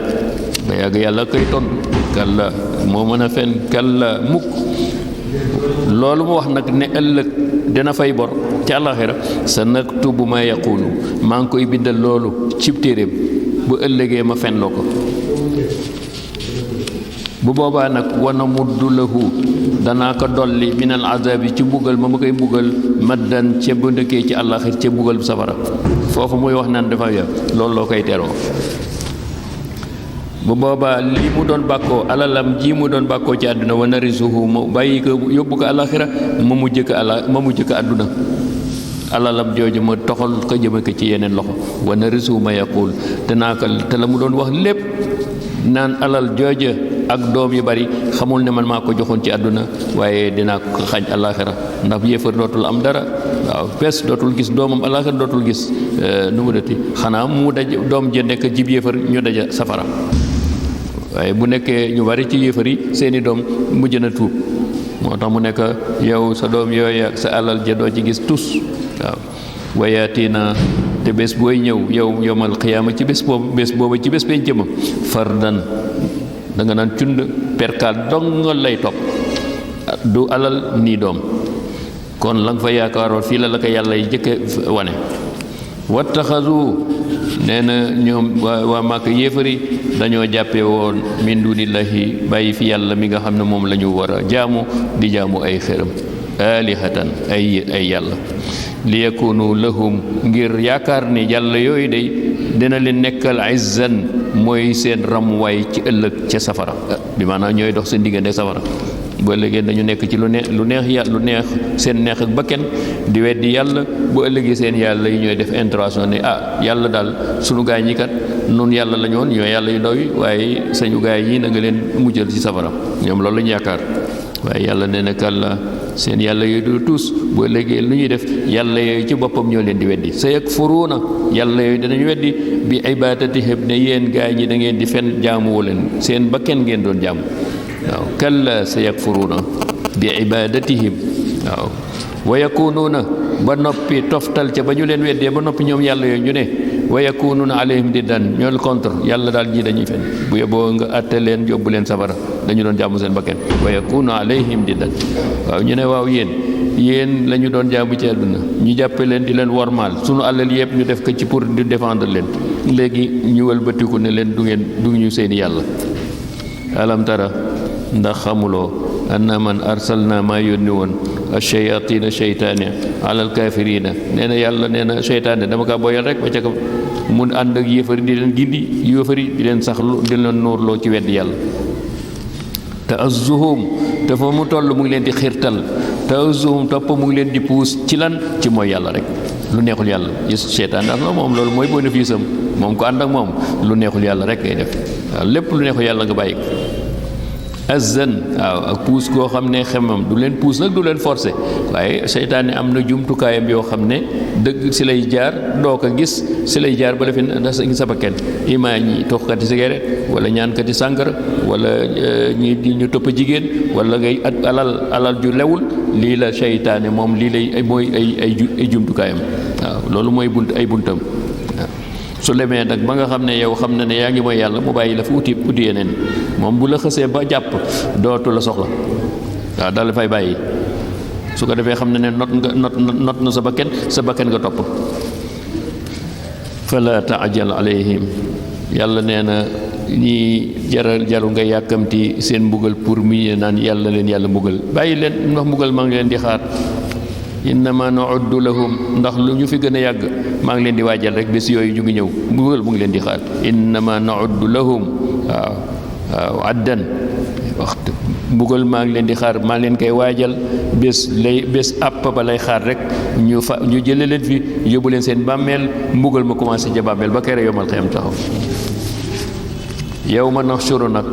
ba yàgg yàlla koy tontu kalla moo mën a fen kalla mukk loolu mu wax nag ne ëllëg dina fay bor ci àllaxira sa naktubu ma yaqulu maa ngi koy bindal loolu cib téeréem bu ëllëgee ma fen loo ko bu boobaa nag wana muddu lahu danaa ko dolli minal azabi ci mbugal ma koy mbugal maddan ca bu ndëkkee ci àllaxir ca mbugal safara foofu muy wax naan dafa ya loolu loo koy teroo bu boobaa li mu doon bàkkoo alalam ji mu doon bàkkoo ci àdduna wa narisuhu mu bàyyi ko yóbbu ko àllaxira ma mujj ko àdduna alalam jooju ma toxal ko jëme ko ci yeneen loxo wa narisuhu ma yaqul te la mu doon wax lépp naan alal jooja ak doom yu bari xamul ne man maa ko joxoon ci àdduna waaye dinaa ko xañ àllaxira ndax yéefar dootul am dara waaw pes dootul gis doomam àllaxira dootul gis nu mu dati xanaa mu daj doom ja nekk jib yéefar ñu daja safara waaye bu nekkee ñu bari ci yéefar yi seeni doom mujj na tuub moo tax mu nekk yow sa doom yooyu ak sa alal ja doo ci gis tus waaw wayaatiina te bés booy ñëw yow yowmal qiyaama ci bés boobu ci bés penc ma fardan da nga naan cund perkaal dong lay topp du alal nii doom kon la nga fa yaakaaroon fii la ko yàlla yi jëkke wane wattaxasu nee na ñoom waa Màkka yéefari dañoo jàppe woon min dunillahi bàyyi fi yàlla mi nga xam ne moom la ñu war a jaamu di jaamu ay xërëm alihatan ay yàlla li yakunu lahum ngir yaakaar ni yàlla yooyu day dina leen nekkal izzan mooy seen ramuwaay ci ëllëg ca safara bi maanaam ñooy dox seen diggante safara bu ëllëgee dañu nekk ci lu neex yàlla lu neex seen neex ak bakken di weddi yàlla bu ëllëgee seen yàlla yi ñooy def intervention ne yàlla daal sunu gaay ñi kat noonu yàlla la ñu woon ñooy yàlla yu ndaw yi waaye sañu gaay yi na nga leen mujjal ci safara ñoom loolu lañu yaakaar waaye yàlla nee na kàlla seen yàlla yooyu du tuus bu ëllëgee lu ñuy def yàlla yooyu ci boppam ñoo leen di weddi sa yakfuruuna yàlla yooyu danañu weddi bi ibadatihim ne yéen gaay ñi da ngeen di fen jaamuwu leen seen bakken ngeen doon jaamu waaw kalla sa yakfuruuna bi ibadatihim waaw wa yakunuuna ba noppi toftal ca ba ñu leen weddee ba noppi ñoom yàlla yooyu ñu ne wa yakunuuna alayhim diddan ñool contre yàlla daal ñii dañuy fen bu yeboo nga atte leen yóbbu leen safara dañu doon jaamu seen bakken wa yakunu alayhim diddan waaw ñu ne waaw yéen la ñu doon jaamu ci àdduna ñu jàppe leen di leen wormaal sunu alal yëpp ñu def ko ci pour di défendre leen léegi ñu wëlbatiku ne leen du ñu seeni yàlla alam tara ndax xamuloo anna man arsalna maa yónni woon ash-shayaatiina sheytaane alal kaafiriina nee na yàlla nee na sheytaane dama kaa boyal rek ba ca ko mun ànd ak yéefari di leen gindi yéefari di leen saxlu di leen nuurloo ci weddi yàlla ta'azzuhum te fa mu toll mu ngi leen di xiirtal ta'azzuhum topp mu ngi leen di puus ci lan ci mooy yàlla rek lu neexul yàlla gis sheytaan ndax moom loolu mooy bénéfice am moom ko ànd ak moom lu neexul yàlla rek ngay def waaw lépp lu neexul yàlla nga bàyyi ko azan waaw ak puus koo xam ne xemam du leen puus nag du leen forcé waaye seytaane am na jumtukaayam yoo xam ne dëgg si lay jaar doo ko gis si lay jaar ba defe ndax sa bakkan imaa ñi toxkati cigarette wala ñaankati sàngara wala ñu topp jigéen wala ngay at alal ju lewul lii la seytaane moom lii lay mooy ay jumtukaayam waaw loolu mooy ay buntam waaw su demee nag ba nga xam ne yow xam na ne yaa ngi mooy yàlla mu bàyyi la fa uti yeneen moom bu la xësee ba jàpp dootu la soxla waaw daal dafay bàyyi su ko defee xam ne not na sa bakken nga topp fala taajal alayhim yàlla nee na ñii jaru nga yàkkamti seen mbugal pour mi naan yàlla leen yàlla mbugal bàyyi leen ndax mbugal maa ngi leen di xaar innama nu'uddu lahum ndax lu ñu fi gën a yàgg maa ngi leen di waajal rek bés yooyu ñu ngi ñëw mbugal mu ngi leen di xaar innama nu'uddu lahum waaw addan waxtu mbugal maa ngi leen di xaar maa leen koy waajal bés àpp ba lay xaar rek ñu jële leen fi yóbbu leen seen bàmmeel mbugal ma commencé ca bàmmeel ba kere yomal xiyam taxaw yawma nahshuru nag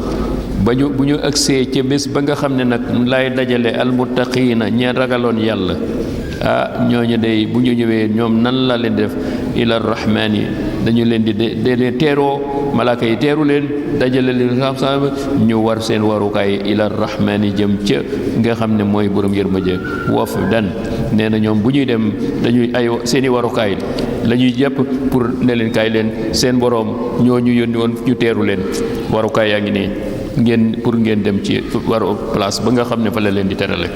bu ñu agsee ca bés ba nga xam ne nag lay dajale almuttaqiina ña ragaloon yàlla ñooñu day bu ñu ñëwee ñoom nan la leen def ila rahmaani dañu leen di teeroo malaaka yi teeru leen dajale leen xam-xam ñu war seen warukaay ila rahmaani jëm ca nga xam ne mooy borom yërmande wafdan nee na ñoom bu ñuy dem dañuy ay seeni warukaay la ñuy jàpp pour ne leen kaay leen seen borom ñoo ñu yónni woon ñu teeru leen warukaay yaa ngi nii ngeen dem ci waru place ba nga xam ne fa la leen di terale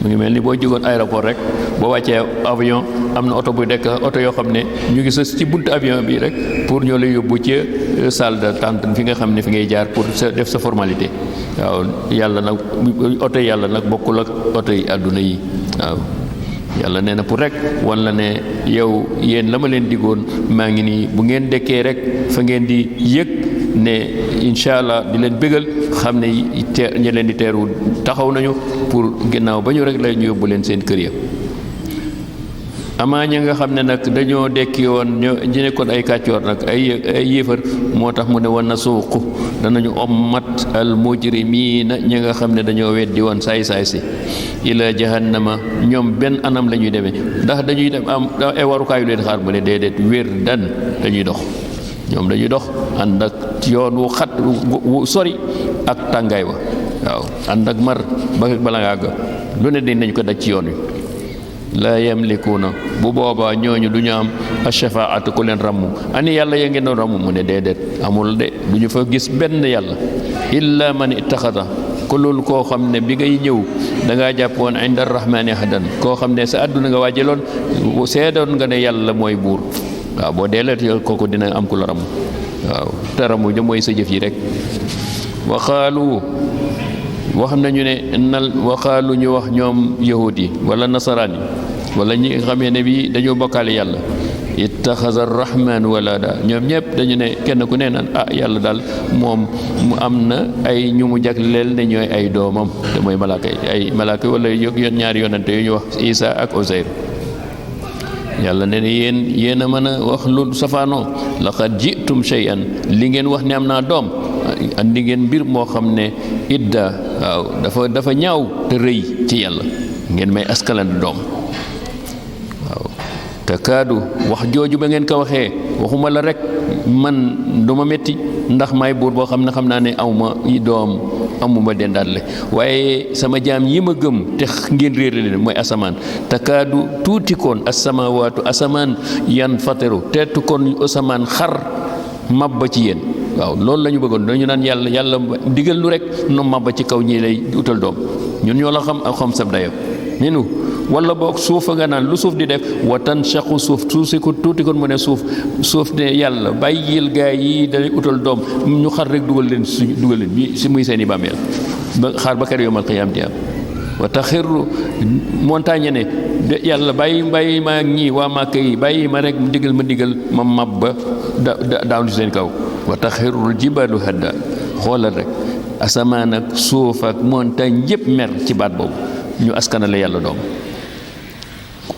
mu ngi mel ni boo jógoon aéroport rek boo wàccee avion am na oto bu dekk oto yoo xam ne ñu ngi sës ci buntu avion bi rek pour ñoo lay yóbbu ci salle d'attente fi nga xam ne fi ngay jaar pour def sa formalité waaw yàlla nag oto yàlla nag bokkul ak oto yi àdduna yi waaw yàlla nee na pour rek wan la ne yow yéen la ma leen diggoon maa ngi nii bu ngeen dekkee rek fa ngeen di yëg ne incha allah di leen bégal xam ne ñi leen di teeru taxaw nañu pour ginnaaw ba ñu rek lay ñu yóbbu leen seen kër ya amaa ñi nga xam ne nag dañoo dekki woon ñu nekkoon ay kàccoor nag ay yéefar moo tax mu ne wa nasuuqu danañu ommat al mujrimiina ñi nga xam ne dañoo weddi woon saay-saay si ila jahannama ñoom benn anam la ñuy demee ndax dañuy dem am ay warukaayu leen xaar ba ne déedéet wér dan dañuy dox ñoom dañuy dox ànd ak yoon wu xat wu sori ak tàngaay wa waaw ànd ak mar bala ngaa ga lu ne dinañ ko daj ci yoon wi laa yamlikuuna bu boobaa ñooñu du ñu am ash-shafaa'atu ku leen ramm ani yàlla ya ngeen doon ramm mu ne déedéet amul de du ñu fa gis benn yàlla illa man ittaxada ku loolu koo xam ne bi ngay ñëw da ngaa jàppoon inda rahmaani ahadan koo xam ne sa àdduna nga waajeloon seedoon nga ne yàlla mooy buur waaw boo deelet kooku dina am ku la ramm waaw te ramu ja mooy sa jëf yi rek waxaalu wax nañu ne waxaalu ñu wax ñoom yahud yi wala nasaraan yi wala ñi nga xamee ne bii dañoo bokkaale yàlla ittaxaza arrahman walada ñoom ñëpp dañu ne kenn ku ne naan yàlla daal moom mu am na ay ñu mu jagleel ne ñooy ay doomam te mooy malaaka yi ay malaaka yi wala ñaari yonante yu ñu wax Isa ak Uzayr yàlla ne ne yéen a mën a wax lu safaanoo laqad jitum shay'an li ngeen wax ne am naa doom andi ngeen mbir moo xam ne idda waaw dafa ñaaw te rëy ci yàlla ngeen may askalandi doom waaw te kaadu wax jooju ba ngeen ko waxee waxuma la rek man duma metti ndax may buur boo xam ne xam naa ne awma doom amuma dendaale waaye sama jaam yi ma gëm te ngeen réere leen mooy asamaan takaadu tuuti koon asamawaatu asamaan yan fateru teetu koon asamaan xar mabba ci yéen waaw loolu la ñu bëggoon dañu naan yàlla digal lu rek no mabba ci kaw ñi lay utal doom ñun ñoo la xam ak xam sab dayo nenu wala boog suufa nga naan lu suuf di def watan shaqu suuf si ko tuuti kon mu ne suuf ne yàlla bàyyil gaa yi dañuy utal doom ñu xar rek dugal leen bi si muy seeni bàmmeel ba xaar ba kër yawmal qiyaam di am wa taxirru montagne ne de yàlla bàyyi ma ak ñii waa Màkka yi bàyyi ma rek digal ma mab ba daaw seen kaw wa taxirrul jibaalu hadda xoolal rek asamaan ak suuf ak montagne yëpp mer ci baat boobu ñu askanale yàlla doom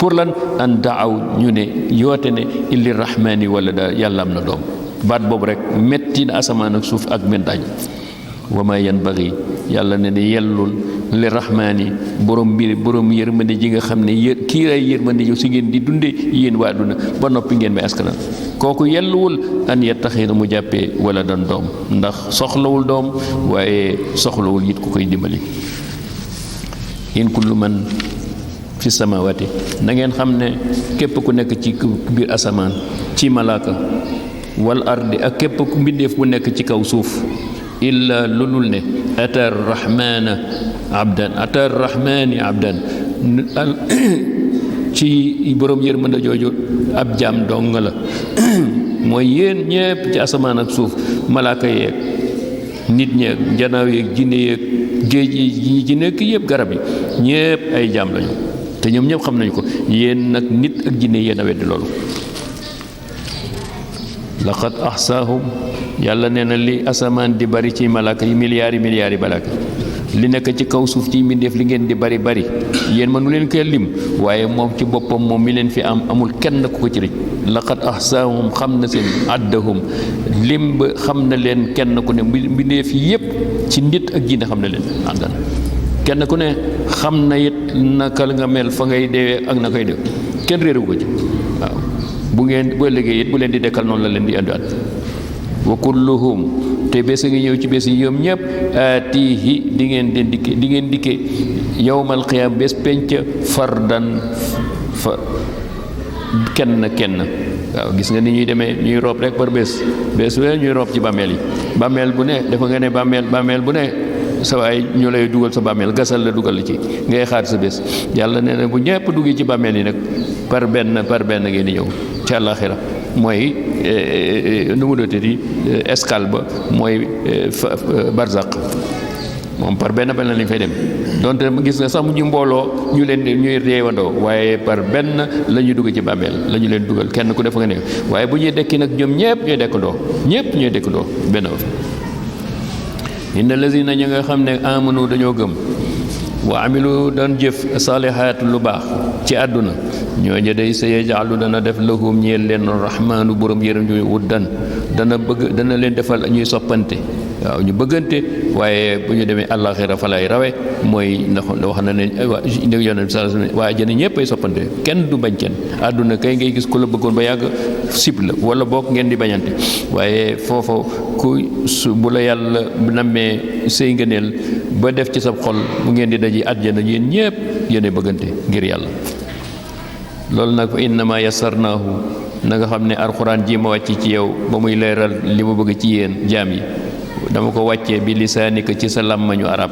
pour lan an daaw ñu ne yoote ne illi rahmaani wala da yàlla am na doom baat boobu rek metti na asamaan ak suuf ak montagne wa ma yanbaghi yàlla ne ne yellul li rahmaani borom yërmande ji nga xam ne kii lay yërmande yow si ngeen di dunde yéen waa duna ba noppi ngeen may askanal kooku yelluwul an yattaxida mu jàppee wala dan doom ndax soxlawul doom waaye soxlawul it ku koy dimbali in kullu man fi samawati na ngeen xam ne képp ku nekk ci biir asamaan ci malaaka wal ardi ak képp ku mbindeef bu nekk ci kaw suuf illa lulul ne atar rahmaani abdan ci borom yërmande jooju ab jaam dong la mooy yéen ñépp ci asamaan ak suuf malaaka yeeg nit ñeeg njanaaw yeeg jinne yeeg géej yi ci nekk yëpp garab yi ñépp ay jaam lañu te ñoom ñëpp xam nañu ko yéen nag nit ak jinne yéen a weddi loolu laqad ahsaahum yàlla nee na li asamaan di bari ci malaaka yi milliards yi malaaka li nekk ci kaw suuf ci mbindeef li ngeen di bari yéen mënu leen koy lim waaye moom ci boppam moom mi leen fi am amul kenn ku ko ci rëcc laqad ahsaahum xam na seen addahum lim ba xam na leen kenn ku ne mbindeef yépp ci nit ak jinne xam na leen àndana kenn ku ne xam na it naka nga mel fa ngay deewee ak na koy def kenn réeru ko ci waaw bu liggéey it bu leen di dekkal noonu la leen di andiwaat wa kulluhum te bés ngi ñëw ci bés yi ñoom ñëpp aatihi di ngeen dikke yawmal qiyaam bés penc fardan fa kenn waaw gis nga ni ñuy demee ñuy roob rek par bés we ñuy roob ci bàmmeel yi bàmmeel bu ne dafa nga ne bàmmeel bu ne sa waay ñu lay dugal sa bàmmeel gasal la dugal la ci ngay xaar sa bés yàlla nee na bu ñëpp duggee ci bàmmeel yi nag par benn ngeen di ñëw ci àllaaxira mooy nu mu dootee escale ba mooy barzaq moom par benn lañ fay dem donte gis nga sax mu ñu mbooloo ñuy réewandoo waaye par benn la ñuy dugg ci bàmmeel la ñu leen dugal kenn ku def nga ne waaye bu ñuy dekki nag ñoom ñëpp ñooy dekkandoo benn inna lazina ñi nga xam ne amanu dañoo gëm wa amilu daan jëf saalihaat lu baax ci àdduna ñooñu day sayaj'alu dana def lahum ñeel leen rahmaanu borom yërëm ñu wuddan dana leen defal ñuy soppante waaw ñu bëggante waaye bu ñu demee àllaaxira fa lay rawe mooy ndax wax na ne waa yonent bi sallallahu alayhi wasallam waa àjjana ñëpp ay soppante kenn du bañ kenn àdduna kay ngay gis ku la bëggoon ba yàgg sib la wala boog ngeen di bañante waaye foofu ku su bu la yàlla nammee sëy ngëneel ba def ci sa xol mu ngeen di daji àjjana yéen ñëpp yéen bëggante ngir yàlla loolu nag fa innama yassarnaahu na nga xam ne alxuraan ji ma wàcc ci yow ba muy leeral li ma bëgg ci yéen jaam yi dama ko wàccee bi lisaanika ci sa làmmañu arab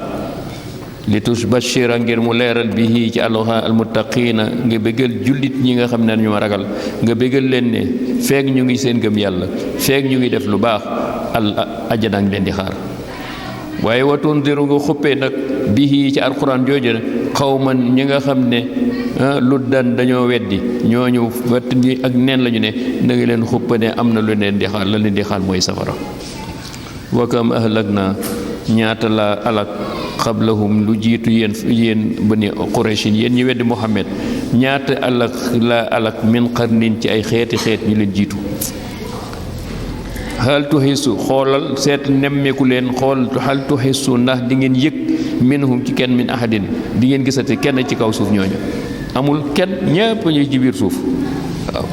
li tusbashira ngir mu leeral bihi ci alxuraan almuttaqiina nga bëggal jullit ñi nga xam ne ñu ma ragal nga bëggal leen ne feek ñu ngi seen gëm yàlla feek ñu ngi def lu baax ajjana ngi leen di xaar waaye wa tundiru nga xuppee nag bihi ci alxuraan jooju xawman ñi nga xam ne lu dan dañoo weddi ñooñu watt ni ak neen lañu ne na nga leen xuppa ne am na lu leen di xaar la leen di xaar mooy safara wa kam ahlakna ñaata la alak xablahum lu jiitu yéen bani Qurayshin yéen ñi weddi Muhammad ñaata alak min qarnin ci ay xeeti ñu leen jiitu hal tuhisu xoolal seet nemmeeku leen xool hal tuhisu ndax di ngeen yëg minhum ci kenn min ahadin di ngeen gisati kenn ci kaw suuf ñooñu amul kenn ñëpp ñuy ci biir suuf waaw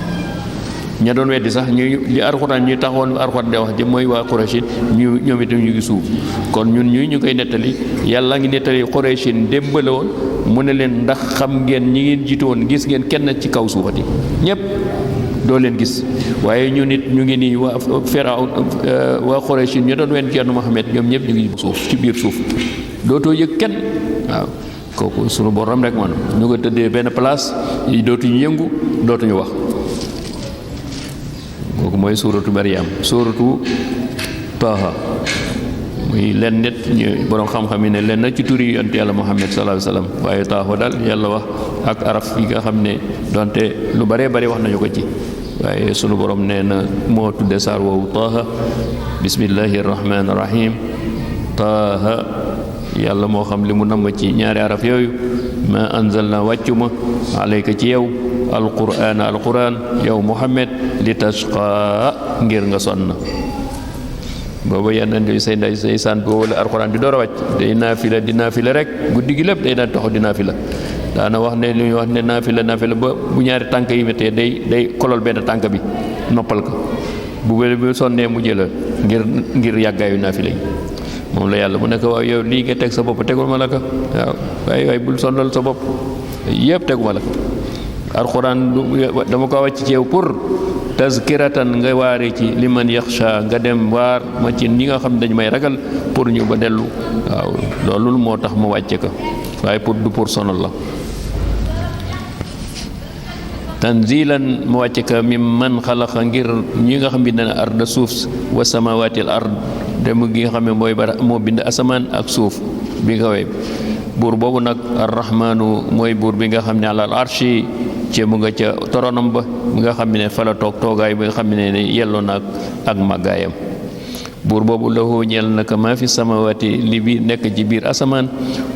ña doon weddi sax ñu li alxuraan ñuy taxawoon alxuraan de wax jëm mooy waa Quraysh ñoom itam ñu ngi suuf kon ñun ñu koy nettali yàlla ngi nettali Quraysh démb la woon mu ne leen ndax xam ngeen ñi ngeen jiitu woon gis ngeen kenn ci kaw suufati ñëpp doo leen gis waaye ñu nit ñu ngi nii waa Firawn waa Quraysh ñu doon wen Ceerno Muhammad ñoom ñëpp ñu ngi suuf ci biir suuf dootoo yëg kenn waaw kooku sunu borom rek man ñu ko tëddee benn place yi dootuñu yëngu dootuñu wax kooku mooy suuratu Maryam suuratu Taaha muy len nit ñu borom xam-xam yi ne len na ci turi yonent yàlla Muhammad sallallahu alayhi wasallam waaye Taaha daal yàlla wax ak araf yi nga xam ne donte lu baree bari wax nañu ko ci waaye sunu borom nee na moo tudde saar woowu Taaha bismillahi rahmaani rahim Taaha yàlla moo xam li mu namm ci ñaari araf yooyu ma anzalna wàccuma alayka ci yow alquran yow Muhammad li tashqa ngir nga sonn booba yenn say nday say sant boobu la alquran di door a wàcc day naafila rek guddi gi lépp day daan taxaw di naafila daana wax ne lu ñuy wax ne naafila ba bu ñaari tànk yi méttee day kolol benn tànk bi noppal ko bu wér bu sonnee mu jëla ngir yàggaayu naafila yi moom la yàlla mu nekk waaw yow lii nga teg sa bopp tegul ma la ko waaw waaye bul sondal sa bopp yëpp teguma la ko alxuraan dama ko wàcc ci yow pour tazkiratan nga waare ci liman yaxsha nga dem waar ma ci ñi nga xam ne dañu may ragal pour ñu ba dellu waaw loolu moo tax mu wàcce ko waaye pour sonal la tanzilan mu wàcce ka mi man xalaqa ngir ñi nga xam bi ne arda suuf wa samawaatil ard dem gi nga xam ne moo bind asamaan ak suuf bi nga wey buur boobu nag arrahmaanu mooy buur bi nga xam ne alal arshi ci mu nga ca toronam ba mi nga xam ne fa la toog toogaay bi nga xam ne yelloo na ak màggaayam buur boobu lahu ñeel naka maa fi samawaati li bi nekk ci biir asamaan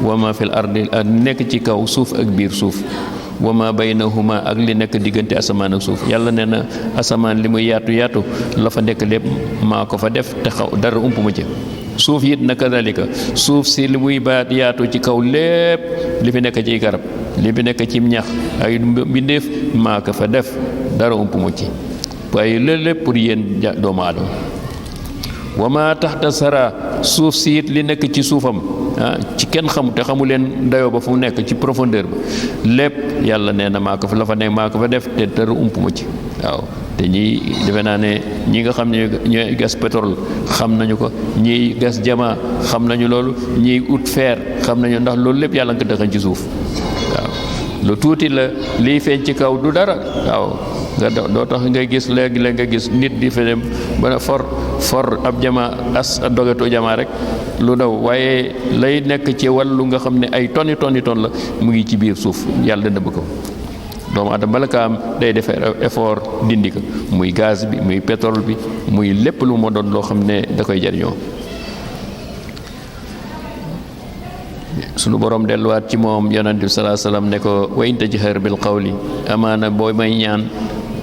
wa maa fil ardi ak nekk ci kaw suuf ak biir suuf wa ma baynahuma ak li nekk diggante asamaan ak suuf yàlla nee na asamaan li muy yaatu la fa nekk lépp maa ko fa def te xaw dara ump ma ci suuf it naka dalika suuf si li muy baat yaatu ci kaw lépp li fi nekk ci garab li fi nekk ci ñax ay mbindeef maa ko fa def dara ump ma ci waaye loolu lépp pour yéen doomu aadama wa ma taxta sara suuf si it li nekk ci suufam ci kenn xamu te xamu leen dayoo ba fu mu nekk ci profondeur ba lépp yàlla nee na maa ko fa la fa nekk maa ko fa def te dara ump ma ci waaw te ñii defe naa ne ñi nga xam ne ñooy gas pétrole xam nañu ko ñiy gas jama xam nañu loolu ñiy ut fer xam nañu ndax loolu lépp yàlla nga ko dëxañ ci suuf waaw lu tuuti la liy feeñ ci kaw du dara waaw nga doo tax ngay gis léegi nga gis nit di fa dem ba for ab jama dogetu jama rek lu daw waaye lay nekk ci wàllu nga xam ne ay tonni la mu ngi ci biir suuf yàlla nëbb ko doomu adama bala ka am day def effort dindi ko muy gaz bi muy pétrole bi muy lépp lu ma doon loo xam ne da koy jariñoo sunu borom delluwaat ci moom yonent bi sallallahu alayhi wasallam ne ko wa in tajhar bil qawli amaana boo may ñaan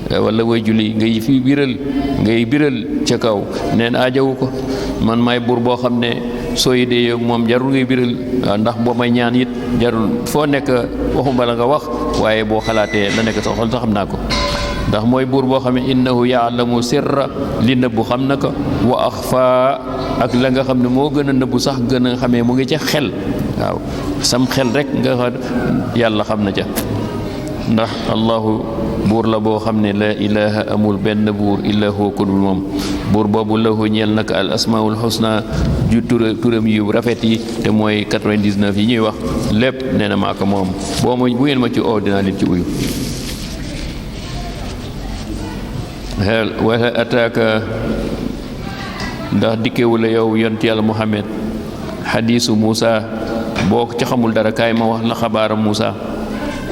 wala way julli ngay fi biral ca kaw neen aajawu ko man maay buur boo xam ne sooy dee moom jarul ngay biral ndax boo may ñaan it jarul foo nekk waxuma la nga wax waaye boo xalaatee la nekk sa xol sax xam naa ko ndax mooy buur boo xam ne innahu yaalamu sirra li nëbbu xam na ko wa axfa ak la nga xam ne moo gën a nëbbu sax gën a xamee mu ngi ca xel waaw sam xel rek nga xam yàlla xam na ca ndax allahu buur la boo xam ne la ilaha amul benn buur illa huwa ku dul moom buur boobu lahu ñeel nag al asmaul husna ju turam yu rafet yi te mooy 99 yi ñuy wax lépp nee na maa ko moom boo ma bu ngeen ma ci oo dinaa leen ci uyu wala ataaka ndax dikkewu la yow yont yàlla Muhammad xadiisu Muusa boo ca xamul dara kaay ma wax la xabaaram Muusa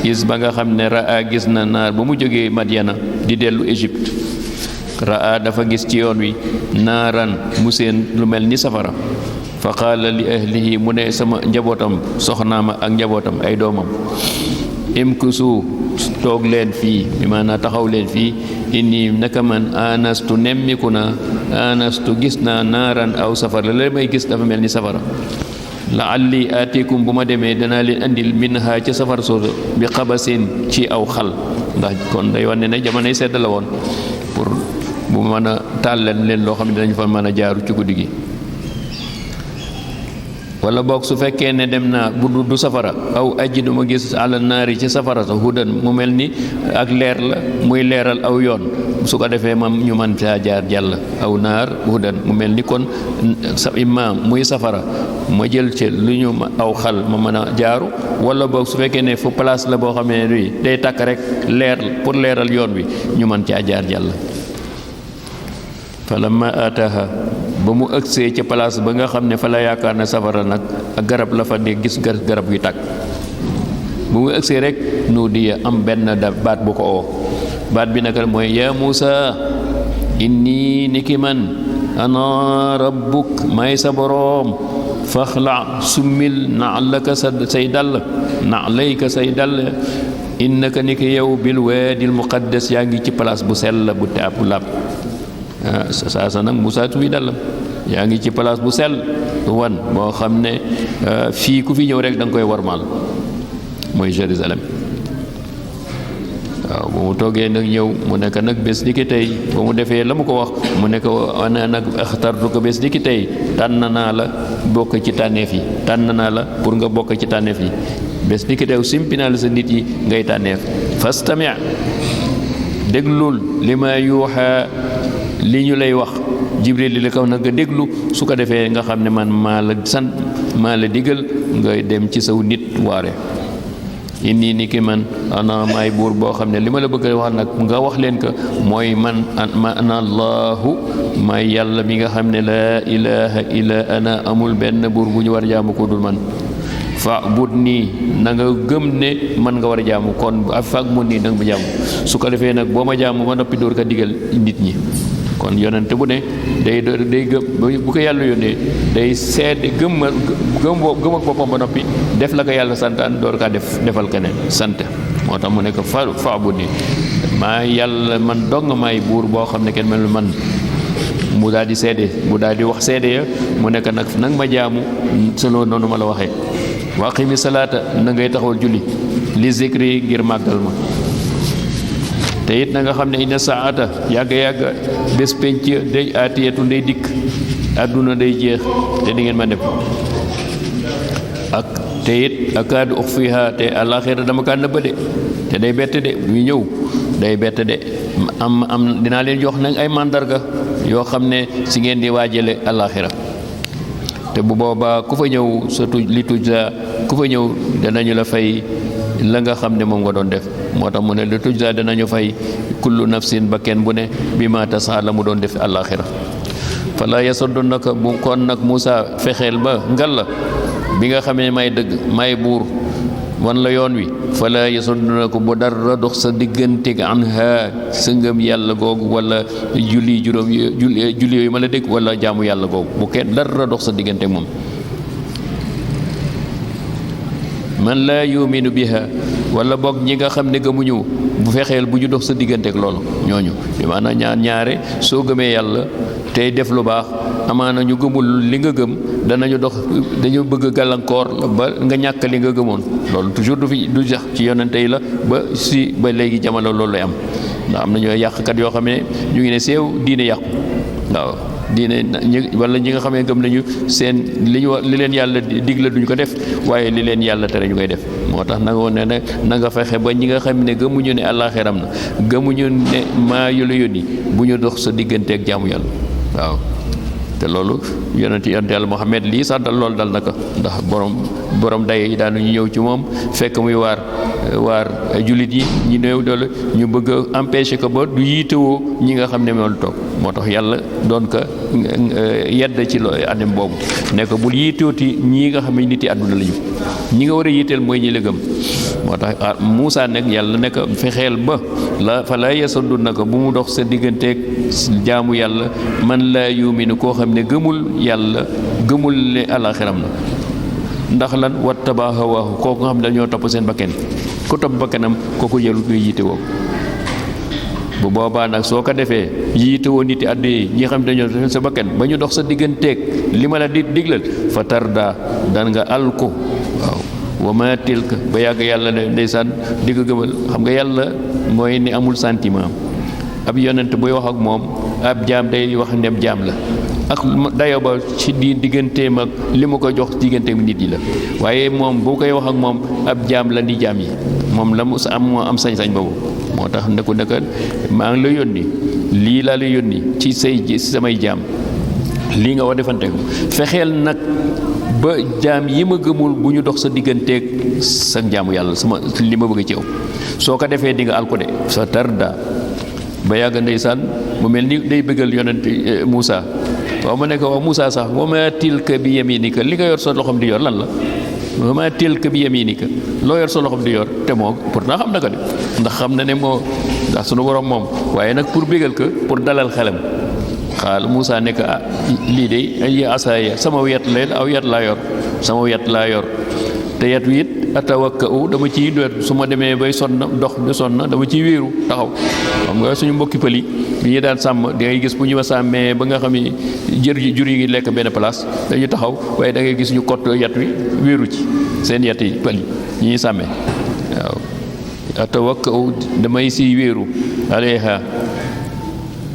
is ba nga xam ne raa gis na naar ba mu jógee Madyana di dellu Égypte raa dafa gis ci yoon wi naaran mu seen lu mel ni safara fa qaala li ahlihi mu ne sama njabootam soxnaama ak njabootam ay doomam imkusu toog leen fii bi maanaam taxaw leen fii inni naka man anastu nemmiku na anastu gis naa naaran aw safara la may gis dafa mel ni safara la'alli aatikum bu ma demee danaa leen andil minha ca safara soosu bi xabasin ci aw xal ndax kon day wane ne jamonoy sedd la woon pour bu mën a tàllal leen loo xam ne dañu fa mën a jaaru ci guddi gi wala boog su fekkee ne dem naa bu du safara aw ajidu ma gis ala naari ci safara sa hudan mu mel ni ak leer la muy leeral aw yoon su ko defee mam ñu mën caa jaar jàll aw naar hudan mu mel ni kon sa imaam muy safara ma jël ci lu ñu aw xal ma mën a jaaru wala boog su fekkee ne fu place la boo xam ne bii day tàkk rek leer pour leeral yoon wi ñu mën caa jaar jàll falamma ataha ba mu ëgsee ca place ba nga xam ne fa la yaakaar ne safara nag ak garab la fa ne gis garab yu tàkk bu mu ëgsee rek nu di am benn baat bu ko oo baat bi nag mooy yaa Muusa inni niki man ana rabbuk may sa boroom faxla summil na'laka say dàll na'layka say dàll innaka niki yow bil waadil muqaddas yaa ngi ci place bu sell bu taab bu lab saa sa nag Muusa tuy dallam yaa ngi ci place bu sell wan boo xam ne fii ku fi ñëw rek da nga koy warmaal mooy Jérusalem waaw ba mu toogee nag ñëw mu nekk nag bés ni ki tey ba mu defee la mu ko wax mu nekk ana nag axtartu ko bés ni ki tey tànn naa la bokk ci tànneef yi tànn naa la pour nga bokk ci tànneef yi bés ni ki tey simpi naa la sa nit yi ngay tànneef fastami' déglul li ma yuuxa li ñu lay wax Jibril li la kaw nag nga déglu su ko defee nga xam ne man maa la sant maa la digal nga dem ci saw nit waare inni ni ki man ana maay buur boo xam ne li ma la bëgg a wax nag nga wax leen ko mooy man ana allahu maay yàlla mi nga xam ne laa ilaha illa ana amul benn buur bu ñu war a jaamu ko dul man fa'bud nii na nga gëm ne man nga war a jaamu kon fag mun nii nanga ma jaamu su ko defee nag boo ma jaamu ba noppi door ko digal nit ñi kon yonente bu ne day gëm bu ko yàlla yónnee day seede gëm ak boppam ba noppi def la ko yàlla santaan door kaa defal keneen sant moo tax mu ne ko fa'bud nii maa yàlla man dong maay buur boo xam ne kenn mel man mu daal di seede mu daal di wax seede ya mu nekk nag nag ma jaamu selon noonu ma la waxee wa aqimi salaata na ngay taxawal julli li zikri ngir màggal ma te it na nga xam ne inna saata yàgg bés penc day aatiyatu day dikk àdduna day jeex te di ngeen ma dem ak te it akaadu uxfiha te àlaxira dama kaa nëbba de te day bett de muy ñëw day bett de am dinaa leen jox nag ay màndarga yoo xam ne si ngeen di waajale àlaxira te bu boobaa ku fa ñëw surtout li tujza ku fa ñëw danañu la fay la nga xam ne moom nga doon def moo tax mu ne li tujza danañu fay kullu nafsin ba kenn bu ne bi ma tasaa la mu doon def àlaxira fala yasuddunaka bu kon nag Muusa fexeel ba ngal la bi nga xamee may dëgg may buur wan la yoon wi fala yasuddunaka bu dara dox sa diggante anha sa ngëm yàlla googu wala julli juróom julli yooyu ma la dégg wala jaamu yàlla googu bu kenn dara dox sa diggante moom man laa yuminu biha wala boog ñi nga xam ne gëmuñu bu fexeel bu ñu dox sa digganteeg loolu ñooñu bi maanaam ñaare soo gëmee yàlla tey def lu baax amaana ñu gëmul li nga gëm danañu dox dañu bëgg gàllankoor la ba nga ñàkk li nga gëmoon loolu toujours du jax ci yonente yi la ba léegi jamono loolu lay am ndax am na ñooy yàqkat yoo xam ne ñu ngi ne seew diine yàqu waaw diine wala ñi nga xam ne gëm nañu seen li leen yàlla digle duñ ko def waaye li leen yàlla tere ñu koy def moo tax nanga woon ne ne na nga fexe ba ñi nga xam ne gëmuñu ne àllaaxiram na gëmuñu ne maa yu la yónni bu ñu dox sa digganteeg jaamu yàlla waaw te loolu yonent yàlla Muhammad lii sax dal loolu dal na ko ndax borom day yi daanu ñu ñëw ci moom fekk muy waar jullit yi ñu néew doole ñu bëgg a empêcher ko ba du yiitewoo ñi nga xam ne moom toog moo tax yàlla doon ko yedd ci anem boobu ne ko bul yiitewooti ñii nga xam ne nit yi àdduna la ñu ñi nga war a yiiteel mooy ñi la gëm moo tax Muusaa nag yàlla ne ko fexeel ba fa laa yasaddu na ko bu mu dox sa digganteeg jaamu yàlla man laa yuminu koo xam ne gëmul yàlla gëmul ne alaaxiram na ndax lan wattaba hawaahu kooku nga xam ne dañoo topp seen bakken ku topp bakkenam kooku yellu koy yiite woo bu boobaa nag soo ko defee yiite woo nit yi àdduna yi ñi xam ne dañoo def sa bakken ba ñu dox sa digganteeg li ma la diglal fa tarda daan nga alku waaw wa ma tilka ba yàgg yàlla ne ndeysaan di ko gëmal xam nga yàlla mooy ni amul sentiment ab yonent buy wax ak moom ab jaam day wax ndem jaam la ak dayo ba ci digganteem ak li ma ko jox digganteem nit yi la waaye moom boo koy wax ak moom ab jaam la di jaam yi moom la mu moo am sañ-sañ boobu moo tax ne ko maa ngi la yónni lii laa la yónni ci samay jaam lii nga wax defante ko fexeel nag ba jaam yi ma gëmul bu ñu dox sa digganteeg sa jaamu yàlla sama li ma bëgg ci yow soo ko defee di nga alko de sa tarda ba yàgg ndeysaan mu mel ni day bëggal yonent Muusaa waaw mu ne ko waaw Muusaa sax wa maa tilka bi yaminika li nga yor sa loxoom di yor lan la wa maa tilka bi yaminika loo yor sa loxoom di yor te moo pourtant xam na ko de ndax xam na ne moo ndax sunu borom moom waaye nag pour bégal ko pour dalal xelam xaal Muusaa ne ko lii de ay asaaya sama yat leen aw yat laa yor sama yat laa yor te yat wi it atawakkau dama ciy doot su ma demee bay dox de sonn dama ciy wéeru taxaw xam nga suñu mbokki pël yi bi ñu daan sàmm da ngay gis bu ñu ma sàmmee ba nga xam ne jur yi ngi lekk benn place dañu taxaw waaye da ngay gis ñu kott yat wi wéeru ci seen yat yi pël yi ñuy sàmmee waaw atawakkau damay siy wéeru alayha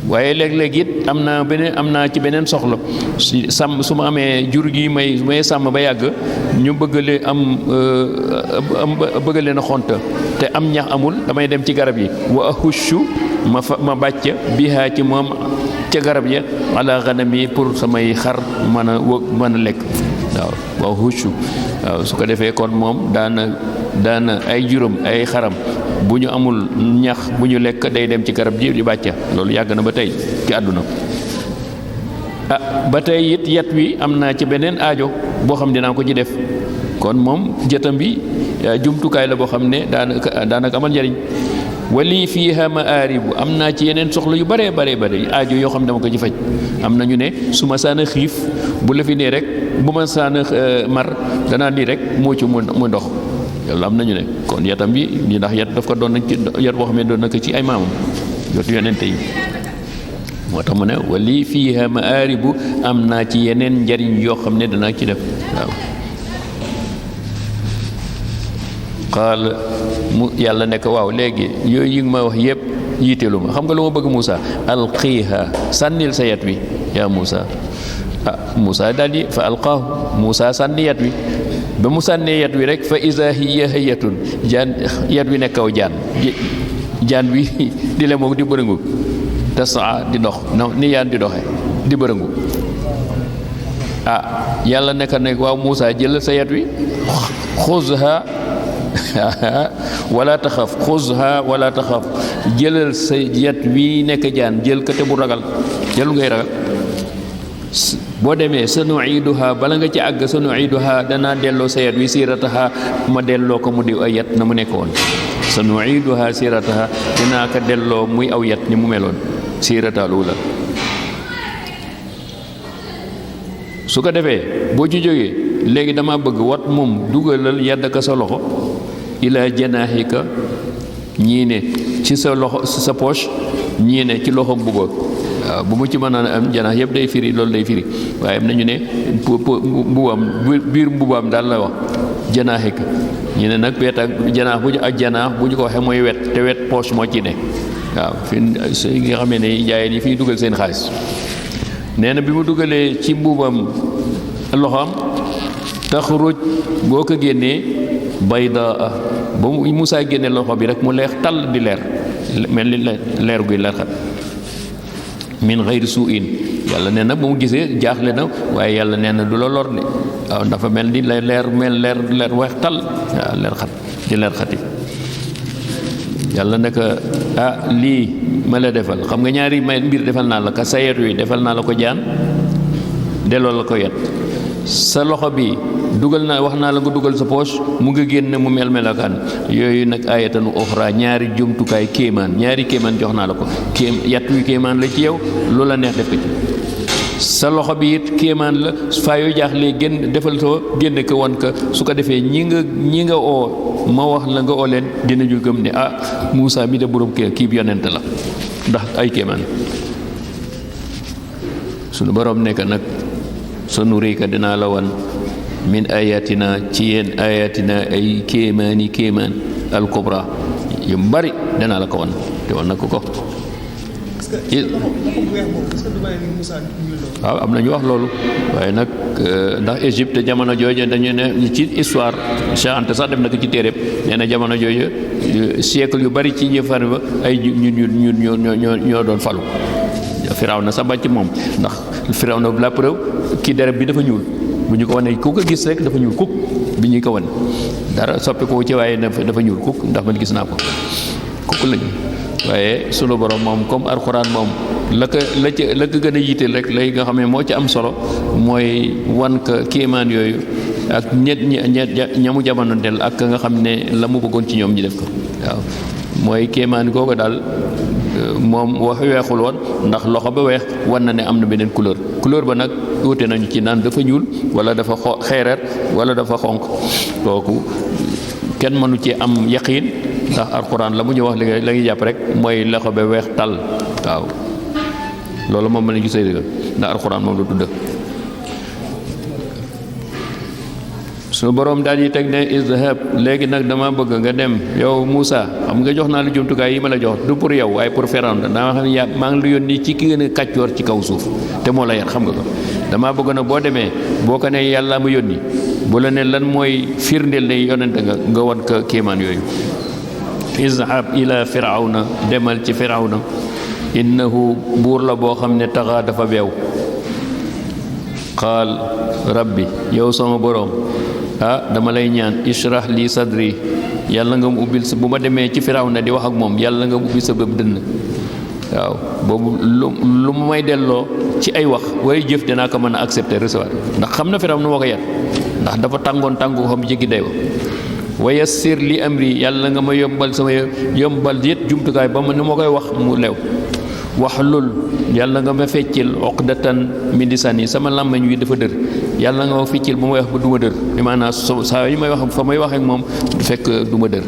waaye léeg-léeg it am naa ci beneen soxla sàmm su ma amee jur gi may sàmm ba yàgg ñu bëgg leen a xonta te am ñax amul damay dem ci garab yi wa ahushu ma bàcc bihaa ci moom ca garab ya ala ganami pour samay xar mën a lekk waaw wa ahushu waaw su ko defee kon moom daana ay juróom ay xaram bu ñu amul ñax bu ñu lekk day dem ci garab ji di bàcca loolu yàgg na ba tey ci àdduna ba tey it yat wi am naa ci beneen aajo boo xam dinaa ko ci def kon moom jëtam bi jumtukaay la boo xam ne daanaka amal njariñ wali fiiha maaribu am naa ci yeneen soxla yu bare aajo yoo xam ne dama ko ci faj am na ñu ne su ma saana xiif bu la fi nee rek bu ma saana mar danaa di rek moo ci mu ndox yàlla am nañu ne kon yatam bi ni ndax yat daf ko doon nañ ci yat boo xam ne doon na ko ci ay maamam yotu yonente yi moo tax mu ne wali fiiha maaribu am naa ci yeneen njariñ yoo xam ne danaa ci def waaw xaal mu yàlla nekk waaw léegi yooyu yi nga ma wax yëpp yiiteelu ma xam nga lu ma bëgg Muusaa alqiiha sànnil sa yat wi yaa Muusaa Muusaa daal di fa alqaahu Muusaa sànni yat wi ba mu sànnee yat wi rek fa iza hiya hayyatun jaan yat wi nekk kaw jaan wi di lemoog di bërëngu tasaa di dox ni yaan di doxe di bërëngu yàlla nekk ne waaw Muusaa jël sa yat wi xuzha wala taxaf xuzha wala taxaf jëlal sa yat wi nekk jaan jël ko te bu ragal jël ngay ragal boo demee sanuiduha bala nga ci àgg sanuiduha danaa delloo sa yat wi siirataha ma delloo ko mu di ay yat na mu nekkoon sanuiduha siirataha dinaa ko delloo muy aw yat ni mu meloon siirataal ula su ko defee boo ci jógee léegi dama bëgg wat moom dugalal yàdd ka sa loxo ila janaaxika ñii ne ci sa loxo sa poche ñii ne ci loxo mbuba waaw bu mu ci mën a am janaax yëpp day firi loolu day firi waaye am nañu ne mbubaam biir mbubaam daal la wax janaaxe ka ñu ne nag wet ak janaax bu ñu ak janaax bu ñu ko waxee mooy wet te wet poche moo ci ne waaw fi nga xamee ne jaayeen yi fi dugal seen xaalis nee na bi mu dugalee ci mbuubam loxoom taxruj boo ko génnee baydaa ba Musaa génne loxo bi rek mu leex tàll di leer mel ni leer guy leer xat min xayri suuin yàlla nee na ba mu gisee jaaxle na waaye yàlla nee na du la lor de waaw dafa mel ni leer weex tàll waaw leer xat di leer xati yàlla ne ko lii ma la defal xam nga ñaari may mbir defal naa la ko sa yet wi defal naa la ko jaan delloo la ko yet sa loxo bi dugal naa wax naa la nga dugal sa poche mu nga génn mu melokaan yooyu nag ayatanu uxra ñaari jumtukaay kéemaan ñaari kéemaan jox naa la ko yat wi kéemaan la ci yow lu la neex def ko ci sa loxo bi it kéemaan la faa yoo jaaxlee génn defal soo génne ko wan ka su ko defee ñi nga oo ma wax la nga oo leen dinañu gëm ne Muusaa mi de borom kii bi yonent la ndax ay kéemaan sunu borom nekk nag sanuriika dinaa la wan min ayatina ci yéen ayatina ay kéemaan al kubra yu bari danaa la ko wan te wan na ko waaw am na ñu wax loolu waaye nag ndax Égypte jamono jooju dañu ne ci histoire Cheikh Anta sax def na ko ci téeréb nee na jamono jooju siècle yu bari ci ñëfar ba ay ñoo doon falu Firawna sax ba ci moom ndax Firawna la preuve kii deret bi dafa ñuul bu ñu ko wane ku ko gis rek dafa ñuul kuk bi ñu ko wane dara soppi ko ci waaye dafa ñuul kuk ndax man gis naa ko kuk lañu waaye sunu borom moom comme alxuraan moom la ko gën a yitteel rek lay nga xam ne moo ci am solo mooy wan ka kéemaan yooyu ak ñamu jamono del ak nga xam ne la mu bëggoon ci ñoom ñi def ko waaw mooy kéemaan googu daal moom wax weexul woon ndax loxo ba weex wan na ne am na beneen couleur ba nag wuute nañu ci naan dafa ñuul wala dafa xeereer wala dafa xonq kooku kenn mënu ci am yaqiin ndax alxuraan la mu ñu wax léegi la ñuy jàpp rek mooy loxo ba weex tàll waaw loolu moom mën nañu gisee ndax alxuraan moom la tudd su borom daal di teg ne izhab léegi nag dama bëgg nga dem yow Moussa xam nga jox naa la jumtukaay yi ma la jox du pour yow waaye pour Firawna daa xam ne maa ngi lu yónni ci ki gën a kàccoor ci kaw suuf te moo la yar xam nga ko dama bëgg na boo demee boo ko ne yàlla ma yónni bu la ne lan mooy firndeel ne yonente nga wan ko kéemaan yooyu izhab ila Firawna demal ci Firawna innahu buur la boo xam ne taxa dafa beew qaal rabbi yow sama borom dama lay ñaan ishrah li sadri yàlla nga mu ubbil sa bu ma demee ci Firawna di wax ak moom yàlla nga mu ubbil sa bëb dënn waaw boobu lu mu may delloo ci ay wax way jëf dinaa ko mën a accepter recevoir ndax xam na Firawna moo ko yar ndax dafa tàngoon tàngu xam jéggi day wa yassir li amri yàlla nga ma yombal sama yombal yët jumtukaay ba ma ni ma koy wax mu lew waxlul yàlla nga ma feccil uqdatan min lisani sama làmmañ wi dafa dër yàlla nga ma feccil ba may wax ba du ma dër li maanaam saa yi may wax fa may wax ak moom fekk du ma dër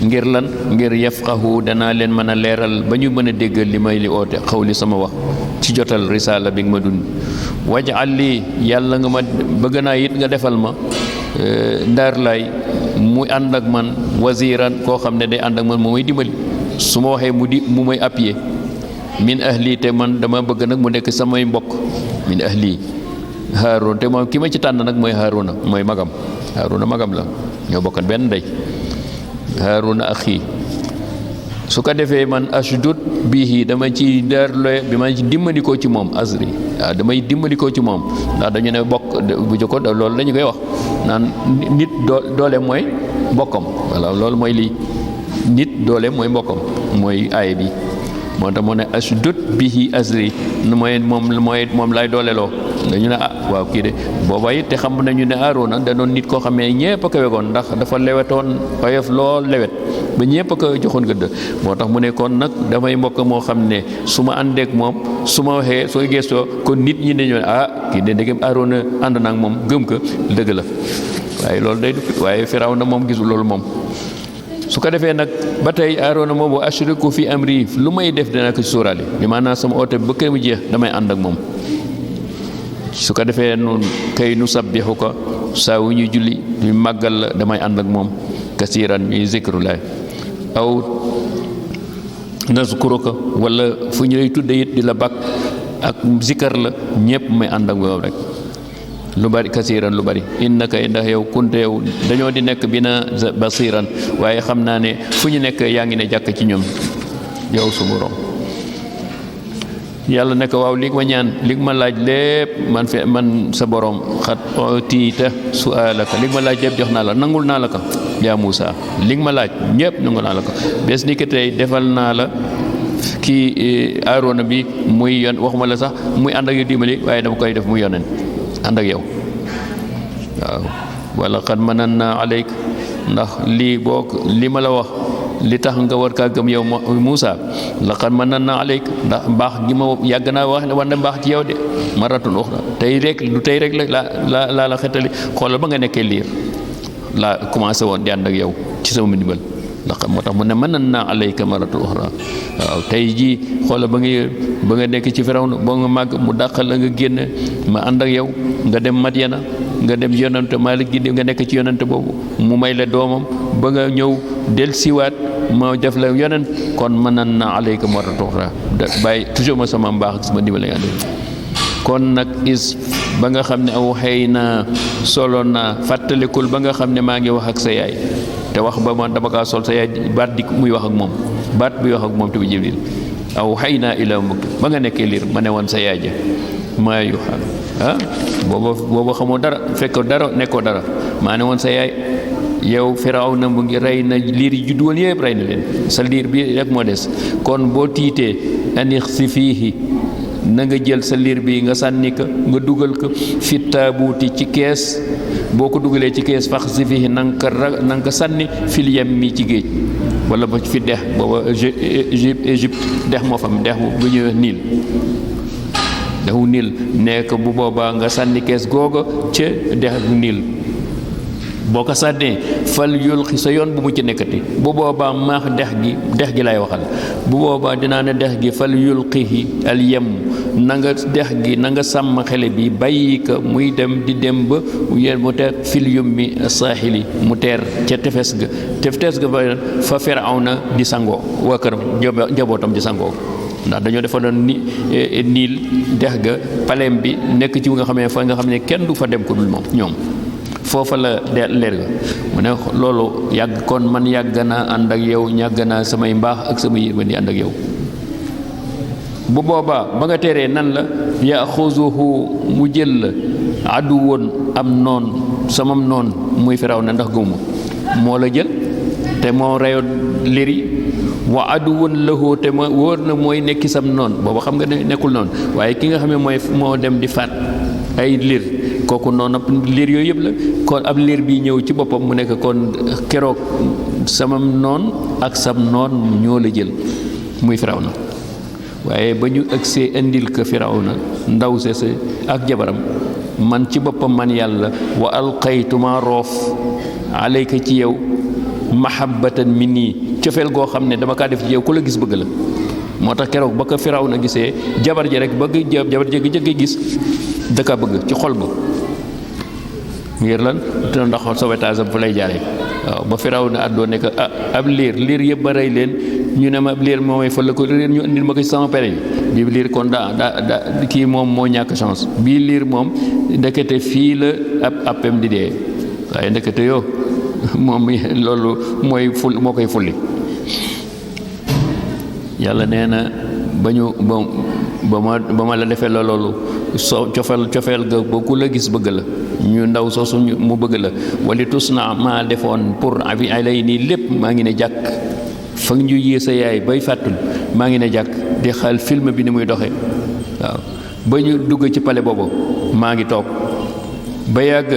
ngir lan ngir yafqahu danaa leen mën a leeral ba ñu mën a déggal li may li oote xaw li sama wax ci jotal risaala bi nga ma dund waj'al lii yàlla nga ma bëgg naa it nga defal ma ndaar laay mu ànd ak man waziran koo xam ne day ànd ak man moo may dimbali su ma waxee mu may appuyer min ahli te man dama bëgg nag mu nekk samay mbokk min ahli Haarun te moom ki ma ci tànn nag mooy Haaruna mooy magam Haaruna magam la ñoo bokkan benn ndey Haaruna axi su ko defee man ashdud bihi dama ci daarle bi ma ci dimbandikoo ci moom asri waaw damay dimbandikoo ci moom ndax dañu ne bokk bu jëkko loolu la ñu koy wax naan nit doole mooy mbokkam voilà loolu mooy lii nit doole mooy mbokkam mooy aaya bi moo tax mu ne ashdud bihi asri mooy moom lay dooleloo dañu ne waaw kii de booba it te xam nañu ne Haaruna da doon nit koo xam ne ñépp a ko wegoon ndax dafa lewetoon oyof lool lewet ba ñépp a ko joxoon gëdd moo tax mu ne kon nag damay mbokk moo xam ne su ma àndeek moom su ma waxee soo gëstoo kon nit ñi dañu ne kii de ndegem Haaruna ànd na ak moom gëm ko dëgg la waaye loolu day dukki waaye Firawna moom gisul loolu moom su ko defee nag ba tey Aaroona moom wa ashriku fi amri lu may def dana ko sóoraale bi maanaam sama oote ba kër mu jeex damay ànd ak moom su ko defee noonu kay nu sabbixu ko saa wu ñuy julli ñu màggal la damay ànd ak moom kasiiran ñuy zikrulaay aw nazkuruka wala fu ñu lay tudde it di la bakk ak zikar la ñëpp may ànd ak moom rek lu bari kasiiran lu bari innaka ndax yow kunte yow dañoo di nekk bi na basiiran waaye xam naa ne fu ñu nekk yaa ngi ne jàkk ci ñoom yow su borom yàlla ne ko waaw li ma ñaan li ma laaj lépp man sa borom xat tiita su'aalaka li ma laaj lépp jox naa la nangul naa la ko yaa Muusa li ma laaj ñëpp nangul naa la ko bés ni ki tey defal naa la kii Aaroona bi muy yon waxuma la sax muy ànd ak yow dimbali waaye dama koy def muy yonent ànd ak yow waaw wala xad manannaa alayk ndax lii boo li ma la wax li tax nga war kaa gëm yow Muusa laqad manannaa alayk ndax mbaax gi ma yàgg naa wax ne war na mbaax ci yow de maratun uxra tey rek du tey rek la la xetali xoolal ba nga nekkee liir laa commencé woon di ànd ak yow ci sama ndimbal ndax moo tax mu ne manannaa alayka maratun uxra waaw tey jii xoolal ba nga nekk ci Firawna ba nga màgg mu dàqal la nga génn ma ànd ak yow nga dem Madyana nga dem yonante Maalik gi nga nekk ci yonante boobu mu may la doomam ba nga ñëw del siwaat ma def la yonent kon manannaa alayka marratan uxraa bàyyi toujours ma sama mbaax ak sama ndimbal nga kon nag ba nga xam ne aw xëy na solo naa fàttalikul ba nga xam ne maa ngi wax ak sa yaay te wax ba man dama kaa sol sa yaay baat di muy wax ak moom baat buy wax ak moom te bu Jibril aw xëy naa ila mukk ba nga nekkee liir ma ne woon sa yaay ja maa yu booba xamoo dara fekkoo dara nekkoo dara maa ne woon sa yaay yow Firawna mu ngi rey na liir yi juddu woon yëpp rey na leen sa liir bi rek moo des kon boo tiitee anix si fiihi na nga jël sa liir bi nga sànni ko nga dugal ko fi taabuuti ci kees boo ko dugalee ci kees fax si fiihi na nga ko sànni fil yammi ci géej wala ba fi dex booba Égypte dex moo fam dex bu ñëwee Niil dexu Niil nekk bu boobaa nga sànni kees googa ca dexu Niil boo ko sànnee fal yulqi sa yoon bu mu ci nekkati bu boobaa maax dex gi lay waxal bu boobaa dinaa ne dex gi fal yulqihi al yem na nga dex gi na nga sàmm xele bi bàyyi ko muy dem di dem ba yéen mu teer fil yummi saaxili mu teer ca tefes ga fa Firawna di sangoo waa këram njabootam di sangoo ndax dañoo defoon Niil dex ga paleem bi nekk ci nga xamee fa nga xam ne kenn du fa dem ko dul moom ñoom foofa la leer ga mu ne loolu yàgg kon man yàgg naa ànd ak yow yàgg naa samay mbaax ak sama yërmande ànd ak yow bu boobaa ba nga teree nan la yaxuzuhu mu jël la addu woon am noon samam noon muy Firawna ndax gëmuma moo la jël te moo reyoon liri wa addu woon lahu te ma wóor na mooy nekki sam noon booba xam nga ne nekkul noonu waaye ki nga xam ne mooy moo dem di faat ay liir kooku noonu liir yooyu yëpp la kon ab liir bi ñëw ci boppam mu nekk kon keroog sama noon ak sam noon ñoo la jël muy Firawna waaye ba ñu agsee indil ko Firawna ndaw sese ak jabaram man ci boppam man yàlla wa alqaytu ma roof alayka ci yow mahabbatan minni cofeel goo xam ne dama kaa def ci yow ku la gis bëgg la moo tax keroog ba ko Firawna gisee jabar ji rek bëgg jabar ji jëkk gis dëkka bëgg ci xol ba ngir lan te ndax sauvetage am fu lay jaaree waaw ba Firawna àddoo ne ab liir yëpp ba rey leen ñu ne ma ab liir moomay fa la ko liir ñu indil ma ko ci sama pere bi liir kon daa kii moom moo ñàkk chance bii liir moom ndekete fii la ab appem di dee waaye ndekete yoo moom loolu moo koy fulli yàlla nee na ba ma la defee la loolu cofeel ga ba ku la gis bëgg la ñu ndaw soosu mu bëgg la wali tus na maa defoon pour avi alay nii lépp maa ngi ne jàkk fa ñu yée sa yaay bay fàttul maa ngi ne jàkk di xal film bi ni muy doxee waaw ba ñu dugg ci pale boobu maa ngi toog ba yàgg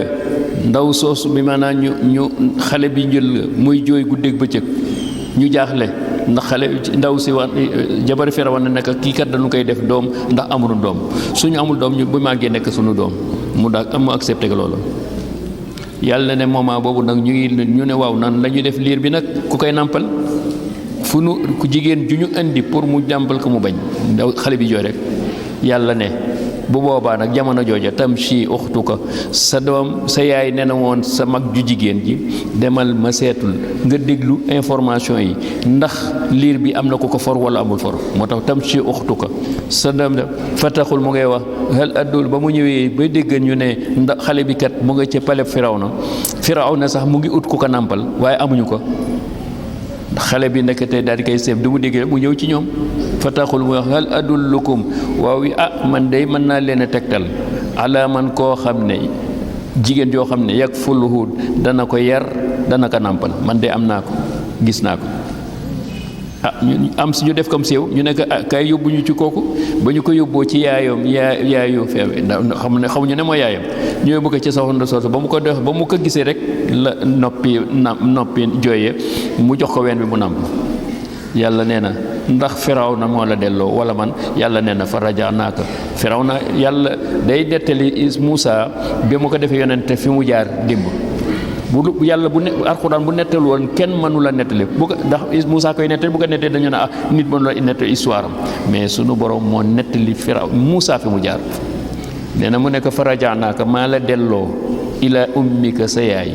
ndaw soosu bi maanaam ñu xale bi njël muy jooy guddeeg bëccëg ñu jaaxle ndax xale ndaw si wax jabar Firawna ne nekk kii kat dañu koy def doom ndax amul doom suñu amul doom ñu bu màggee nekk suñu doom mu accepté ko loolu yàlla ne moment boobu nag ñu ne waaw nan la ñu def liir bi nag ku koy nàmpal fu nu ku jigéen ju ñu indi pour mu nàmpal ko mu bañ ndaw xale bi jooy rek yàlla ne bu boobaa nag jamono jooja tamshi uxtuka sa doom sa yaay nee na woon sa mag ju jigéen ji demal ma seetul nga déglu information yi ndax liir bi am na ko for wala amul for moo tax tamshi uxtuka sa doom fataxul mu ngay wax hal addul ba mu ñëwee ba dégg ñu ne ndax xale bi kat mu nga ca paleb Firawna sax mu ngi ut ku ko nàmpal waaye amuñu ko xale bi nekkate daal di koy seef du mu déggee mu ñëw ci ñoom fataxul mu wax hal adullukum waaw man day mën naa leen a tegtal ala man koo xam ne jigéen joo xam ne yakfuluhu dana ko yar dana ko nàmpal man de am naa ko gis naa ko ñu am si ñu def comme séew ñu nekk kay yóbbu ñu ci kooku ba ñu ko yóbboo ci yaayu feewe xamuñu ne mooy yaayam ñu yóbbu ko ci soxna soosu ba mu ko def ba mu ko gisee rek la noppi jooyee mu jox ko ween bi mu nàmp yàlla nee na ndax Firawna moo la delloo wala man yàlla nee na fa rajaanaaka Firawna yàlla day dettali Muusa bi mu ko defee yonente fi mu jaar démb bu yàlla bu ne alxuraan bu nettal woon kenn mënu la nettali bu ko ndax Muusa koy nettali bu ko nettali dañu ne nit mënu la nettali histoire am mais sunu borom moo nettali Muusa fi mu jaar nee na mu nekk fa rajaanaaka maa la delloo ila ummika sa yaay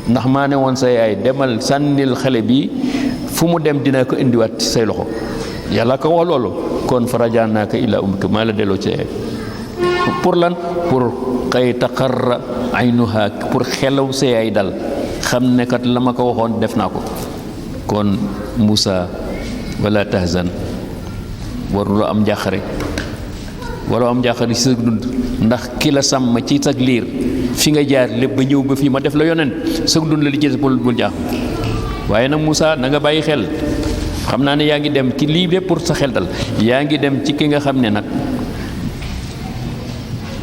ndax maa ne woon sa yaay demal sànnil xale bi fu mu dem dina ko indiwaat ci say loxo yàlla ko wax loolu kon fa rajaanaaka ila ummika maa la delloo ci sa yaay pour lan pour kay taqarra aynuha pour xelaw sa yaay dal xam ne kat la ma ko waxoon def naa ko kon Muusa wala tahzan waruloo am njàqare wala am njàqare ci sa dund ndax ki la sàmm ci sag liir fi nga jaar lépp ba ñëw ba fii ma def la yonent sag dund la li jës bul jaax waaye nag Muusa na nga bàyyi xel xam naa ne yaa ngi dem ci lii lépp pour sa xel dal yaa ngi dem ci ki nga xam ne nag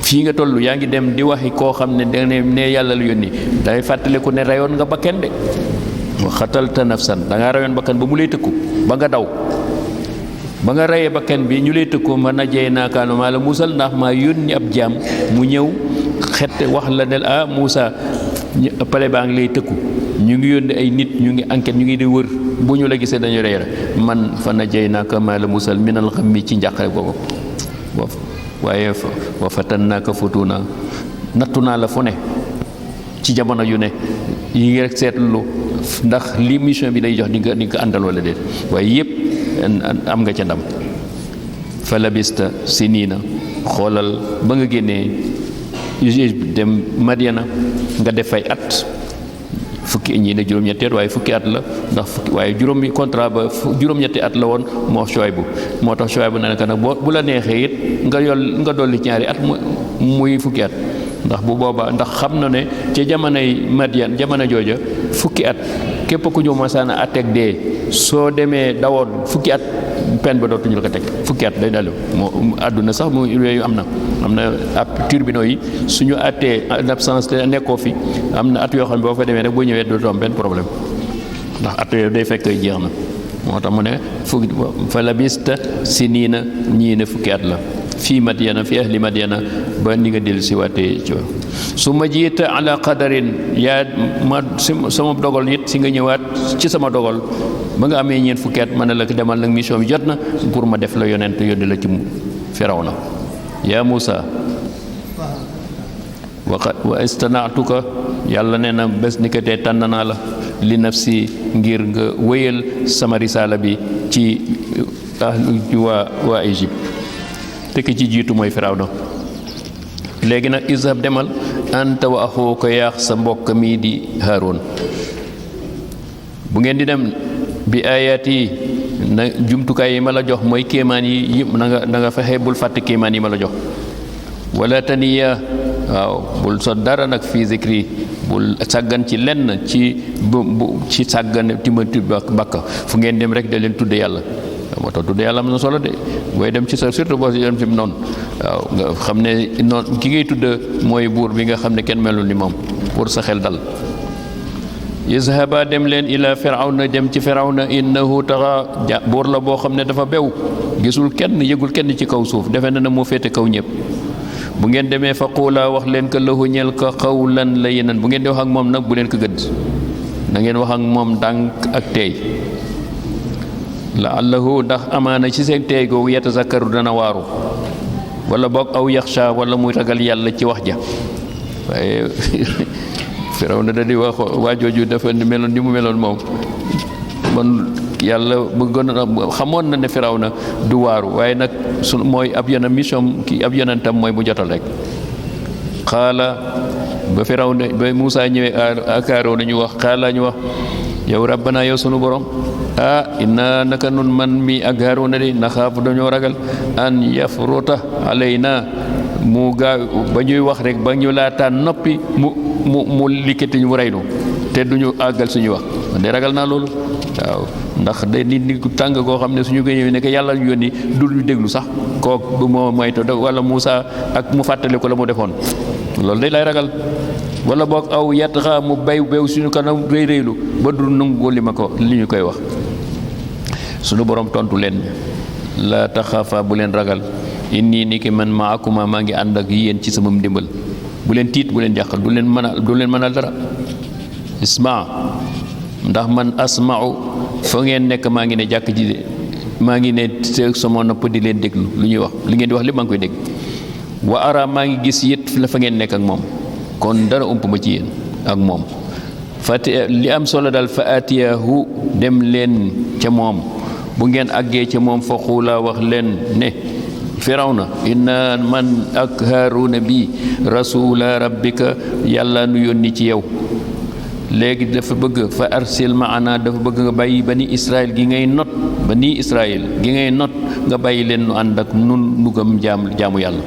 fii nga toll yaa ngi dem di waxi koo xam ne da ne yàlla la yónni day fàttaliku ne rayoon nga bakkan de wa xatalta nafsan da ngaa rayoon bakkan ba mu lay tëkku ba nga daw ba nga rayee bakkan bi ñu lay tëkku ma najjee naakaanu maa la musal ndax maa yónni ab jaam mu ñëw xette wax la ne Muusa pale baa ngi lay tëkku ñu ngi yónni ay nit ñu ngi enquête ñu ngi di wër bu ñu la gisee dañu rey man fa najjee naaka maa la musal minal xammi ci njàqare boobu waaye wa fatannaaka futuna nattu naa la fu ne ci jamono yu ne yi ngi rek seetlu ndax li mission bi day jox di nga ko àndal wala déet waaye yëpp am nga ca ndam fa labista siniina xoolal ba nga génnee dem Madiana nga def fay at fukki ñii ne juróom-ñetti at waaye fukki at la ndax fukki waaye juróomi contrat ba juróom-ñetti at la woon moo Shuaybu moo tax Shuaybu na nag bu la neexee it nga dolli ñaari at muy fukki at ndax bu boobaa ndax xam na ne ca jamonoy Madian jamono jooja fukki at képp ku ñu masaan a atteeg dee soo demee dawoon fukki at peine ba dootuñu la ko teg fukki at day dalu moo àdduna sax mu yooyu am na ab tribunaux yi suñu attee en absence te nekkoo fi am na at yoo xam ne boo fa demee rek boo ñëwee dootu am benn problème ndax at yooyu day fekk jeex na moo tax mu ne fukki fa labista siniina ñii ne fukki at la fii Madyana fi ahli Madyana ba ni nga dellu si waatee ci su ma jiita ala qadarin yaa ma sama dogal it si nga ñëwaat ci sama dogal ba nga amee ñeent fukki at ma ne la demal nag mission bi jot na pour ma def la yonent yónni la ci Firawna yaa Muusa wa istanaatuka yàlla nee na bés ni ko tee tànn naa la li nafsi ngir nga wéyal sama risaala bi ci waa Égypte te ki ci jiitu mooy Firawna léegi nag izhab demal anta wa axuuka yaax sa mbokk mii di Haaroon bu ngeen di dem bi ayaat yi na jumtukaay yi ma la jox mooy kéemaan yi na nga fexe bul fàtte kéemaan yi ma la jox wala taniya waaw bul so dara nag fii zikri bul sàggan ci lenn ci ci sàggan timati bakka fu ngeen dem rek da leen tudde yàlla moo tax tudde yàlla am na solo de booy dem ci sa surtout boo si dem fi mu noonu waaw nga xam ne noonu ki ngay tudd mooy buur bi nga xam ne kenn melul ni moom pour sa xel dal izhaba dem leen ila firawna dem ci firawna innahu taxa buur la boo xam ne dafa bew gisul kenn yëgul kenn ci kaw suuf defe na ne moo féete kaw ñëpp bu ngeen demee fa quulaa wax leen ko lahu ñeel ko qawlan layyinan bu ngeen di wax ak moom nag bu leen ko gëdd na ngeen wax ak moom ndànk ak teey la'allahu ndax amaana ci seen teey googu yatazakkaru dana waaru wala boog aw yaxsha wala muy ragal yàlla ci wax ja waaye Firawna da di wax waajooju dafa meloon ni mu meloon moom man yàlla bëggoon xamoon na ne Firawna du waaru waaye nag su mooy ab yonent mission ki ab yonentam mooy mu jotal rek xaala ba Firawna ba Muusaa ñëwee ak Aaroona ñu wax xaala ñu wax yow rabbana yow sunu borom inna naka nun man mi ak Aaroona de naxaafu dañoo ragal an yafruta alayna mu gaaw ba ñuy wax rek ba ñu laataan noppi mu likkati ñu reynu te duñu àggal suñu wax man de ragal naa loolu waaw ndax de nit ku tàng koo xam ne suñu ko ñëwee ne yàlla yónni dul ñu déglu sax kook du moo moytu wala Muusaa ak mu fàttali ko la mu defoon loolu day lay ragal wala boog aw yatxa mu bew suñu kanam rëy rëylu ba du nangu li ñu koy wax suñu borom tontu leen la taxafa bu leen ragal inni ni ki man maakuma maa ngi ànd ak yéen ci sama ndimbal bu leen tiit bu leen jàqal du leen mënal dara isma ndax man asma'u fa ngeen nekk maa ngi ne jàkk ji de maa ngi ne sama nopp di leen déglu lu ñuy wax li ngeen di wax lépp maa ngi koy dégg wa ara maa ngi gis yit la fa ngeen nekk ak moom kon dara ump ma ci yéen ak moom fati li am solo daal fa atiyahu dem leen ca moom bu ngeen àggee ca moom fa xuulaa wax leen ne Firawna inna man ak Haaruna bi rasula rabbika yàlla nu yónni ci yow léegi dafa bëgg fa arsil maana dafa bëgg nga bàyyi bani Israël gi ngay not bani Israël gi ngay not nga bàyyi leen nu ànd ak nun nu gëm jaamu yàlla